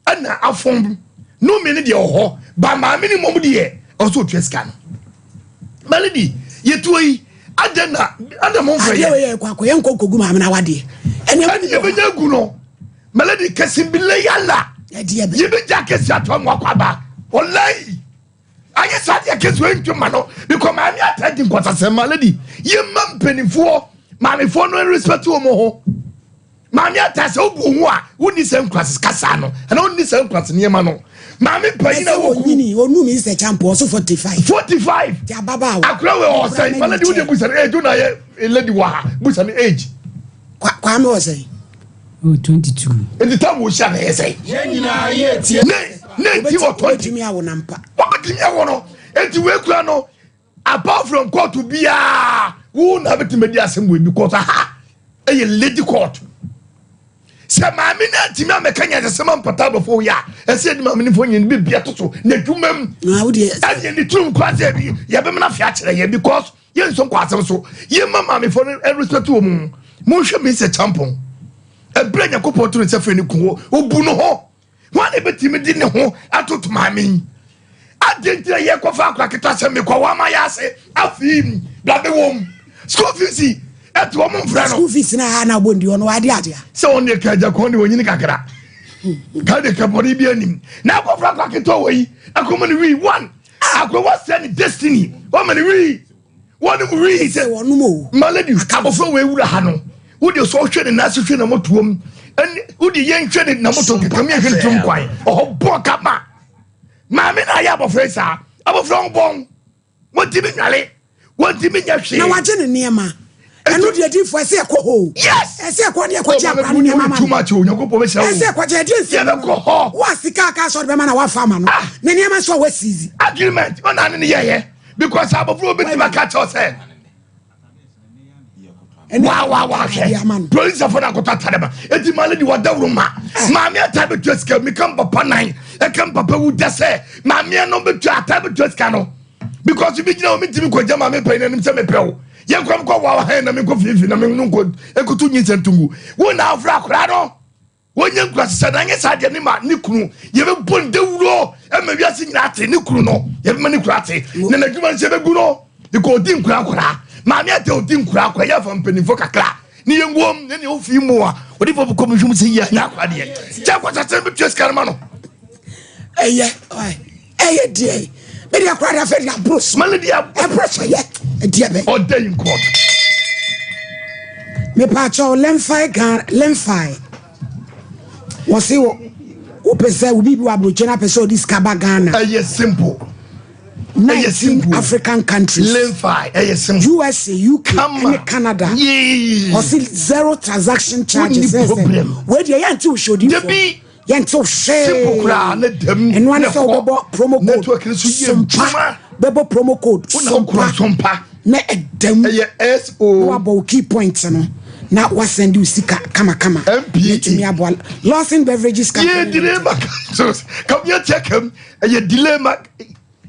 ɛna afɔm nome no deɛ wɔ hɔ ba maame no mmom deɛ ɔsɛ otua sika no. Melody yɛtuo yi adɛn na adɛn mo mfrɛ yɛ. Adeɛ wei yɛ kɔ akɔyɛ nkɔ nkɔgu maame no awadeɛ. Ɛne yɛbɛnya agu no Melody kɛse bi lɛ yala yɛbɛgya kɛse ato amu akɔ aba ɔlai. Ayɛ saa deɛ kesi wei ntwe ma no because maame ata di nkwasasɛm ma lady yɛ ma mpanimfoɔ maamefoɔ no respect wɔn ho maame ata sɛ wobu ho a wonni sɛ nkwasi kasa no ɛna wonni sɛ nkwasi nneɛma no maame panyin na wɔ kuku onu mi sɛ champo ɔso 45 45 ababaawa akora wei ɔsɛn ma lady wode busa no age wona yɛ lady wɔ ha busa no age kwame ɔsɛn Oh, 22. Nti tam wo hyia na ɛyɛ sɛn? Ne ne nti wɔ 20. Wobɛtumi awo na mpa. Wobɛtumi awo no. Nti wei kura no apart from court biara wo na bɛtumi adi asɛm wei because aha ɛyɛ lady court. Sɛ maame no antumi amɛka nyansasɛm ampata abɔfo yi a ɛsɛ yɛde maame no fo nyɛ no biribi ato so n'adwuma mu. Ɛne ne tirim kora sɛ yɛbɛmena afei akyerɛ yɛn because yɛn nso nkɔ asɛm so yɛn ma maamefoɔ no respect wɔn mu monhwɛ me sɛ kyampɔn ɛberɛ nyankopɔn to ne sɛ frɛ ne ku hɔ ɔbu no ho wɔn a ɛbɛtumi de ne ho atoto maame yi adeɛ nti na yɛkɔfa akora ketewa sɛ mekɔ wɔn ama yɛ ase afei mu bla bɛwɔ mu school fees ɛte wɔn mfrɛ no school fees na ha na abɔ ndi ɔno ade adeɛ sɛ wɔn deɛ ka agya kɔn deɛ wɔnyini kakra ka deɛ ka bɔne bi anim na akɔfra akora ketewa wɔ yi akɔma no wii one Akɔ wa sɛ ne destiny wɔn ne wii wɔn ne wii sɛ wɔn mo malady abɔfra wɔ ewura ha no wo de sɛ ɔhwɛ ne nan ase hwɛ na motoɔ mu ɛne wo de yɛn hwɛ ne na moto keka mi hwɛ ne tirim kwan ɔhɔ bɔ kama maame na ayɛ abɔfra yi saa abɔfra ho bɔn wɔn ti mi nwale. Wɔntumi nyɛ hwee. Na wagye ne nneɛma. Ɛno deɛ diifoɔ ɛsɛ ɛkɔ hɔ o. Yes. Ɛsɛ ɛkɔ ne ɛkɔgye akora ne nneɛma ma no. Too much o Onyankopɔn bɛhyira wo. Ɛsɛ ɛkɔgye ɛdeɛ nsi. Yɛbɛkɔ hɔ. Wo a sika aka sɛ ɔde bɛma na wafa ama no. Ah. Ne nneɛma nso a wasiizi. Agreement ɔna ne ne yɛyɛ because abɔfra obi tumi aka kyɛw sɛ. Wa wa wa hwɛ polisifo na akɔtɔ atare ma eti maame di wadawuro ma ah. maame ata bɛtua sika mi ka mpapa nan ɛka mpapa wu da sɛ maame no bɛtua ata bɛtua sika no. because bi gyina hɔ mentumi nkɔgya maame panyin anim sɛ mepɛ wo yɛnkɔ mkɔ wawa hɛn na menkɔ fiefie na meno nkɔ nkoto nyinsɛ ntongu wo na afra akora no wɔnyɛ nkura sesɛ na anyɛ saa deɛ ne ma ne kunu yɛbɛbɔ ne dawuro ma wiase nyinaa ate ne kunu no yɛbɛma ne kunu ate na n'adwuma no sɛ yɛbɛgu no because ɔdi nkura akora maame ate ɔdi nkura akora yɛafa mpanimfoɔ kakra ne yɛnguom ne nea ɔfii mu a ɔde fɔ kɔ mehwɛ mu sɛ yɛ anyɛ akora deɛ kyɛ kɔsɛ sɛ bɛtua sika no ma no ɛyɛ ɛyɛ deɛ mede akora de afɛ de aboro so mane de ɛboro so yɛ ɛdeɛ bɛ ɔda in court mepaakyɛw lemfi Ghana lemfi wɔse wopɛ sɛ wo biribi wɔ aburokyi no apɛ sɛ ɔde sika ba Ghana ɛyɛ simple 19 African countries lemfi ɛyɛ simple USA UK ɛne Canada ɔse zero transaction charges ɛsɛ wei deɛ yɛnte wo hyɛ odifoɔ Yɛntew hwee. Simple koraa ne dɛm. Ɛno ara ne sɛ wobɛbɔ promo code network no so yɛ Sompa adwuma. Bɛbɔ promo code Sompa na ɛda mu. Ɛyɛ S O. Na wabɔ wo key point no na wasɛnde wo sika kamakama. M P E. Natumi aboa Lawson Beverages Company. Yɛ delay ma kamia tia kam ɛyɛ delay ma.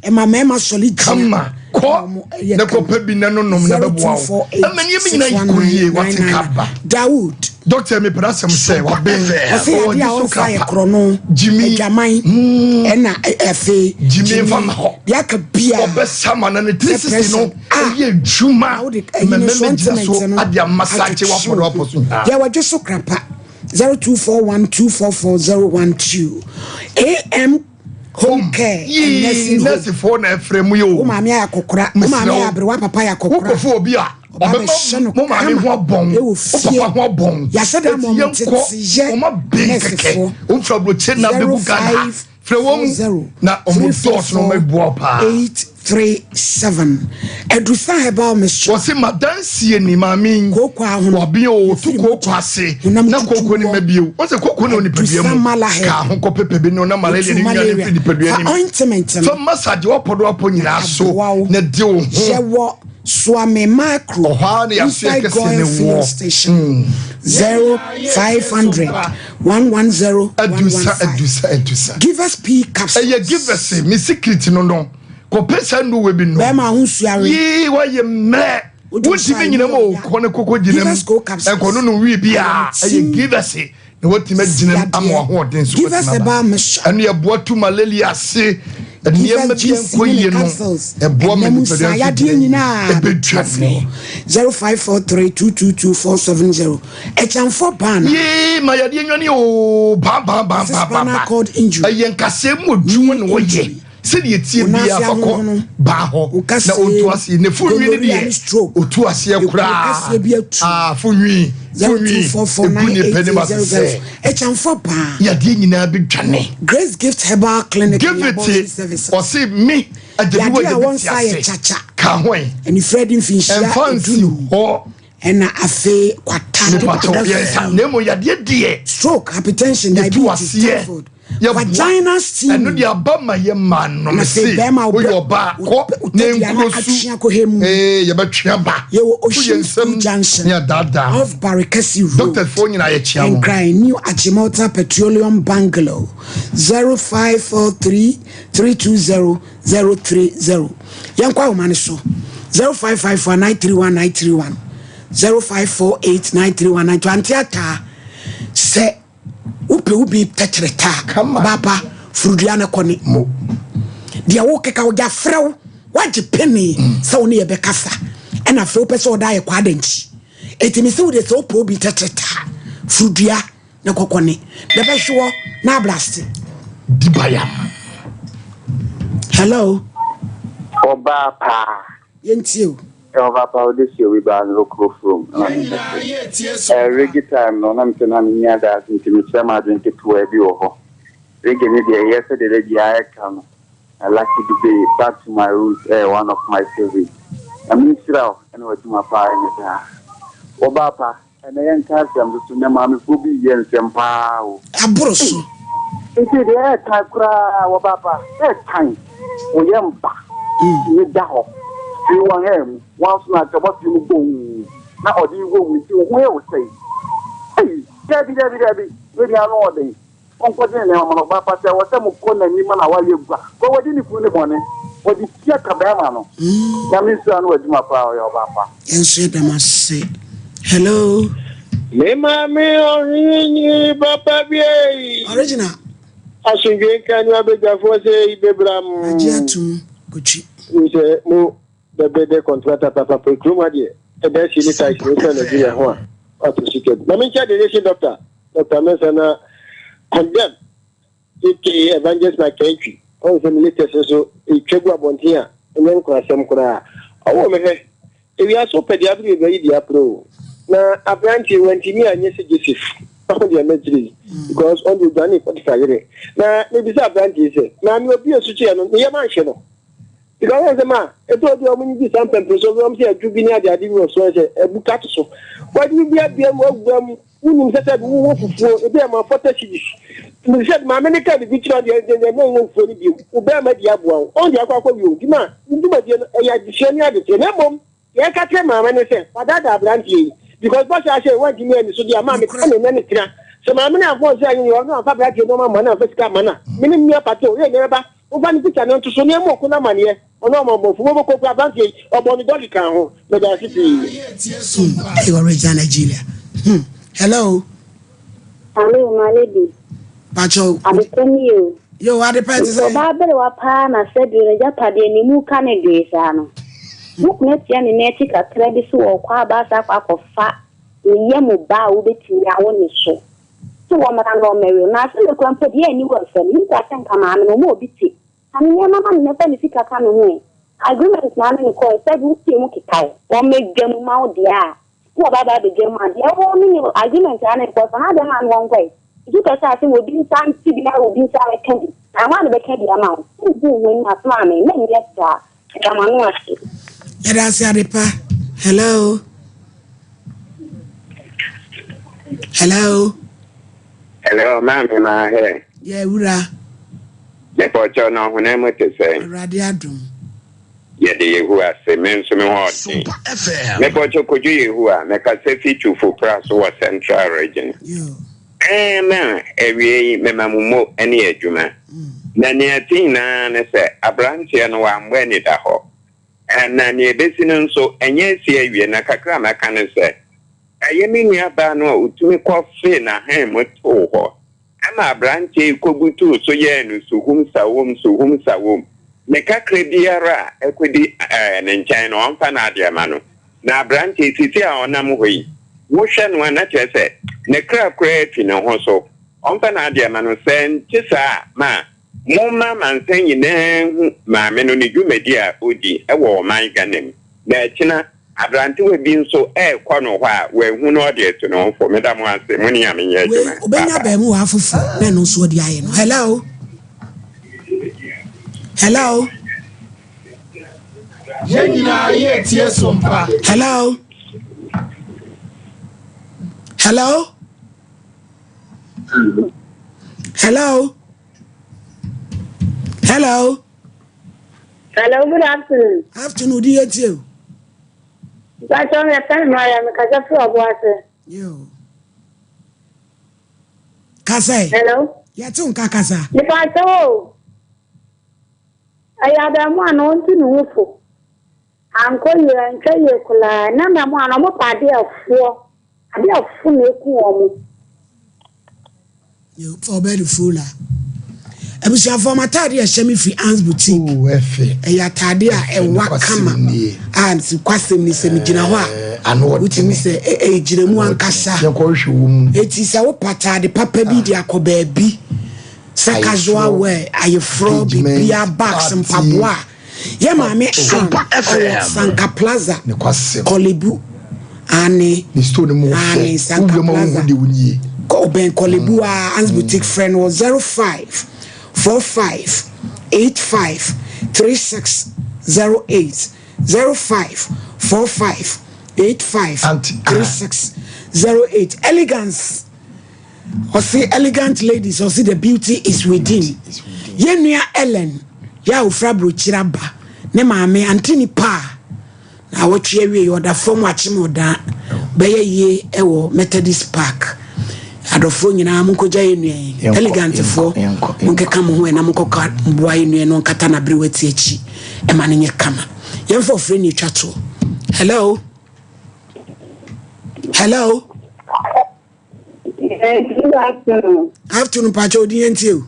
Ɛma mmarima sɔre gyina. Kama kɔ na kɔpɛ bi na no nom na bɛboa wo. Ɛma nneɛma nyinaa kɔ yie wate ka ba. Dawood. Doctor mi pɛrɛ asɛm sɛ wabɛn Ɔsɛ yadeɛ a ɔnsa yɛ korɔno. Jimmy. Adwaman. Ɛna afei. Jimmy nfa ma hɔ. Deɛ aka bia. Ɔbɛsa ma na ne 360 no ɛyɛ adwuma. Mɛmɛ gyina so ade ama sakye wapɔ na wapɔ so nyinaa. Yɛ wɔdwe so krapa. 0241244012 AM Home Care and Nursing Home. Nursefoɔ na ɛfrɛ mu yɛ o. Wo maame ayɛ akɔkora. Wo maame ayɛ aberewa papa yɛ akɔkora. Wokɔfo obi a ɔbɛma mo maame ho abɔn. Wo papa ho abɔn. Yɛahyɛ da ma ɔmo teteyɛ Ɔma ben kɛkɛ. Ɔmfiri aburokye na abɛgu Ghana. Frɛ wɔn na ɔmo dɔɔso na ɔmo aboa paa. 837 Adusa Herbal Mixture. Wɔsi madansie ni maame yi. Kooko ahono. Wabi o otu kooko ase. Na kooko ni ma bio. Wɔsɛ kooko na onipadua mu. Ka ho kɔ pepe bi no na malaria ni nwa ne firi nipadua ni Fa ointment no. Fa massage wapɔ do apɔ nyinaa so na di wo ho. Yɛwɔ Suame Macro. Ɔhɔ a na yɛaso yɛ Inside kɛseɛ Goil ne filling woɔ. station. 0500 110 Adusa 115. adusa adusa. Give us pea capsules. Ɛyɛ give us me secret no no. Kɔpɛ saa nnuwa bi no. Bɛrima ho nsuare. Yii wayɛ mmerɛ. Wontumi nyina mu o kɔ ne koko gyina mu. Ɛnkɔ no no wii bi a ɛyɛ give us na watumi agyina mu ama wahoɔden so Give us watumi aba. herbal mixture. Ɛno yɛboa tu malaria ase. Nneɛma bi nkɔ yie no ɛboa ma nipadua nso gyina yie. Ɛbɛdwane. 0543222470 Ɛkyɛnfo baa na. Yee ma yadeɛ nwane o bam bam bam bam bam Spinal cord injury. Ɛyɛ nkasɛɛ mu adwuma na wɔyɛ sɛdeɛ tie biara fa kɔ baa hɔ na ɔntu aseɛ ne fo nwi ne deɛ ɔtu aseɛ koraa ah fo nwi fo nwi ɛgu ne pɛ ne ma sɛ Ɛkyɛnfo baa. Yadeɛ nyinaa bɛdwane. Grace Gift Herbal Clinic Give and it Laboratory Services. ɔse me agyabi wɔ Yadeɛ a agyabi wɔn te nsa yɛ ase kyakya. ka ho ɛ Anifira di mfinhyia ɛmfa nsi hɔ. Ɛna afei kwata. Mepatɔ yɛnsa na mmom yadeɛ deɛ. Stroke, hypertension, Yɛtu diabetes, aseɛ. typhoid, Yɛboa. vaginal steaming. Ɛno deɛ aba ma yɛ ma no Na me se afei bɛrima woyɛ ɔbaa kɔ na nkuro su ee yɛbɛtwe aba. Yɛwɔ Woyɛ Ocean School nsɛm Junction ne adaadaa. off Barikasi Road. Doctorsfoɔ nyinaa yɛkyea mo. Nkran New Achimota Petroleum Bungalow 0543 320 030. Yɛnkɔ ahoma no so 0554 931 931 0548 931 931 Ante ataa sɛ wopɛ wo bi tɛkyerɛ taa baapa furudua no kɔ ne deɛ wokeka wogya frɛ wo wagye pene sɛ wo ne yɛbɛkasa ɛna afei wopɛ sɛ ɔda ayɛ kɔ adankyi ɛtumi sɛ wode sɛ wopɛ wo bi tɛkyerɛ taa furudua ne kɔkɔ ne na bɛhwewɔ na ablaste Dibayam. Hello. Ɔbaa paa. Yɛntie o. Ɔbaa paa ɔde si obi baa no okuro from. Ɛɛ reggae time no na mesɛ na menni adaase nti mekyerɛ m'adwene ketewa bi wɔ hɔ. Reggae ne deɛ ɛyɛ sɛ deɛ da biara ɛka no. Na Lucky Dube Back to my roots ɛyɛ one of my favourite. Nyame nhyira wo ɛne w'adwuma paa ɛnyɛ daa. Ɔbaa pa. Ɛnɛ yɛnka asɛm nso so nnɛ maamefoɔ bi yɛ nsɛm paa o. Aboro so. Nti deɛ ɛɛtan koraa wɔ ba ɛɛtan wo yɛ mpa tumi da hɔ firi wɔn hair mu wɔn nso na kyɛ bɔ fi mu gbonn na ɔde wɔ wo nti wo ho yɛ wo sɛe ei daabi daabi daabi wei deɛ ano ɔden. Ɔnkɔgye ne nneɛma ma no. Ɔbaa pa, sɛ ɛwɔ sɛ mokɔ n'anim na wayɛ gua, kɔ wadi ne kunu ne bɔne. Wɔde tua ka bɛrima no. Nyame nhyira no wɔ adwuma pa a ɔyɛ ɔbaa pa. Yɛn nso yɛda mo ase. Hello. Me maame ɔhene papa bi ei. Original. Asomdwe nka ne abadwafoɔ sɛ yi bɛbra m. Agye atum kotwi. Sɛ mo bɛbɛdɛ kɔntrata papapa kurom ha deɛ ɛda si ne tax ne sɛ Nigeria ho a wato sika bi. Ma menkyɛ the nation doctor. Doctor Mensah na condemn aka Evangelist Mike Antwi. Ɔhu sɛ ne latest nso ɛtwa gu abɔnten a ɛnyɛ nkorasɛm koraa. Ɔwɔ me hwɛ, ewiase wopɛ deɛ abere bɛyi deɛ apere o. Na aberanteɛ wantumi anyɛ sɛ Joseph. Ɔho deɛ mɛkyerɛ yi because ɔno deɛ odwanee Potiphar yere. Na mebisa aberanteɛ yi sɛ, maame obi a osu kyeɛ no ne yam anhye no? Because ɔhu sɛ ma ɛtɔ bi a wɔn nyigye saa mpɛmpɛnsoɔ bi wɔn sɛ adwo bi ne adeade bi wɔ so sɛ abu ka to so. Wadwo bi abia mu awura mu. Wonim sɛ sɛ wowɔ fufuo, ebi a ma 40 cedis. Sɛ maame no ka biribi kyerɛ wo deɛ, deɛ deɛ wowɔ fufuo no bio. Wo bɛrima di aboa wo. Ɔn deɛ akɔ akɔ wie o. Nti ma wo dwumadie no, ɛyɛ adesua ne adekyerɛ. Na mmom, deɛ ɛka kyerɛ maame ne sɛ, wadaadaa aberanteɛ yi. Because bɔhyɛ ahyɛ yi, wantumi anni so deɛ a, maame ka ne nɛ ne tena. Sɛ maame no amfa ɔnsa anyi ɔno amfa aberanteɛ nneɛma amma no amfa sika amma no a, me ne me nua Pato, yɛn nyinaa bɛba. Momfa ne picture no nto so na yɛmmɔ ɔko no amaneɛ. Ɔno ɔmɔbɔfo mɔbɔ kura aberanteɛ yi ɔbɔ ne dɔge ka ho meda ase pii. Hmm, hey, original Nigeria. Hmm. Hello. Hello, my lady. Pacho. Adepa ni o. Yo, adepa ti sɛ. Ɔbaa berewa paa na sɛ deɛ n'agyapadeɛ ne mu ka ne dwee saa no. Wo kunu atia ne nan akyi kakra bi so wɔ ɔkɔ aba asa akɔ akɔfa ne yam ba a wobɛtumi awo ne so. Sɛ wɔmmra na ɔmmɛwe wo. Na asɛm ekura mpo deɛ ɛnni wɔ nsam. Ne kura sɛ nka maame no ɔma obi te. Ka ne nneɛma ma no na fa ne sika ka ne ho ɛ. Agreement na ne no kɔe sɛ wo fie mu kekae. Wɔmmɛdwa mu ma wo deɛ a, wo ɔba ba abɛdwa mu a, deɛ wo ne ne agreement a ne kɔ so na adɛn ma no wɔnkɔe. Nti wopɛ sɛ asɛm obi nsa nte bi na obi nsa bɛka bi na hwan na bɛka bi ama wo? Wongu wo ho anim ase maame, mɛnyɛ saa. Meda m'ano ase. Yɛda ase adepa. Hello. Hello. Hello, maame maa hɛ. Yɛ wura. Mepɔkyɛw na ɔhonam mu te sɛn? Awurade adom. Yɛde Yehowa ase, me nso me ho ɔden. Mepɔkyɛw Kojo Yehowa, mekasa fi Twufo Pra so wɔ Central Region. Ɛɛ ma awiei mema mo mo ne adwuma. Na nea ɛte nyinaa ne sɛ aberanteɛ no wammɔ anidahɔ. Na nea ebesi no nso, ɛnyɛ asi awie, na kakra a mɛka ne sɛ, ɛyɛ me nuabaa no a otumi kɔfee n'ahan mu too hɔ ma aberanteɛ yi kɔbutuu so yɛɛ no suhum sawom, suhum sawom. Ne kakra biara a ɛkɔdi ne nkyɛn no, ɔmfa n'adeɛ ma no. Na aberanteɛ yi, seesei a ɔnam hɔ yi, wohwɛ no a, na kyerɛ sɛ ne kra koraa afi ne ho so. Ɔmfa n'adeɛ ma no. Sɛ ɛnte saa a, ma Momma amansan nyinaa nhu maame no ne dwumadi a odi wɔ ɔman Ghana mu. Na ɛkyena, abrantewa bi nso rekɔ no hɔ a, wahu na ɔde atu ne ho fo. Meda mo ase. Mo ne Nyame nyɛ Wei adwuma. obenya Bye bye. abaamuwaa foforɔ na ɛno nso ɔde ayɛ no. Hello? Hello? Yɛn nyinaa yɛ tie so mpa. Hello? Hello? Hello? Hello? Hello, good afternoon. Afternoon, di yɛ tie o. Mpatsɔ mi yɛfrɛ mi Mariam, mi kasa firi ɔbo ase. Yo. Kasa yi. Hello. Yɛte nka kasa. Nipa o. Ɛyɛ abɛɛmoa na ɔntu ne ho fo. Ankɔ yie, antwa yie koraa. Na mmɛɛmoa no ɔmo pɛ adeɛ ɛfoɔ. Adeɛ ɛfo na eku wɔn. Yo, fa ɔbɛyɛ de full a. Abusuafoɔ m'ataade a ɛhyɛ me firi Anne's Boutique. Oh, ɛfɛ. Ɛyɛ ataade a ɛwa kama. A nokwasɛm ni sɛ megyina hɔ a. Ano ɔdene. Wotumi sɛ ɛgyina mu ankasa. Yɛnkɔhwehwɛ wɔ mu. Eti sɛ wopɛ ataade papa bi de akɔ baabi sɛ casual wear, ayeforɔ, biribiara, bags, mpaboa a. Yɛ maame Ann ɔwɔ Sanka Plaza, Korle-Bu. Aane, aane, Sanka Plaza. Kɔ ɔbɛn Korle-Bu a, Ann's Boutique, frɛ no wɔ 05 45 85 36 08, 05 45 85 36 08. Elegance. Ɔse elegant ladies ɔse the beauty is within. Yɛn nua Ellen yɛ a ofiri aburokyire aba ne maame ante nipa a na awɔtwe awie yɛ ɔda fam akyem ɔdan bɛyɛ yie ɛwɔ Methodist Park. Adɔfoɔ nyinaa monkɔgya yɛn nua yi elegantfoɔ monkeka mo ho ɛna monkɔka mboa yɛn nua no ɔnkata n'aberewa ti akyi ɛma no nyɛ kama. Yɛmfa ɔfrɛ ni etwa toɔ. Hello. Hello. Good afternoon. Afternoon, Pacho, odi yɛn tie o.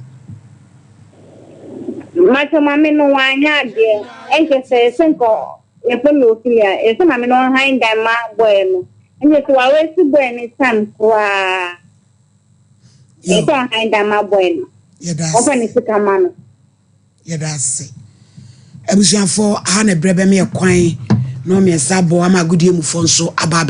Macho maame no wanyɛ adeɛ. Ɛnkyɛ sɛ ɛsɛ nka yɛfrɛ no Ophelia. Ɛsɛ maame no ɔhan dan ma bɔɛ no. Ɛnkyɛ sɛ wawɛsi bɔɛ no time koraa. Ɛsɛ ɔhan dan ma bɔɛ no. Ɔfa ne sika ma no. Yɛda ase. Abusuafoɔ, aha na ɛberɛ bɛma yɛ kwan na ɔmmiɛnsa abɔ ama agodie mufoɔ nso aba abɛto.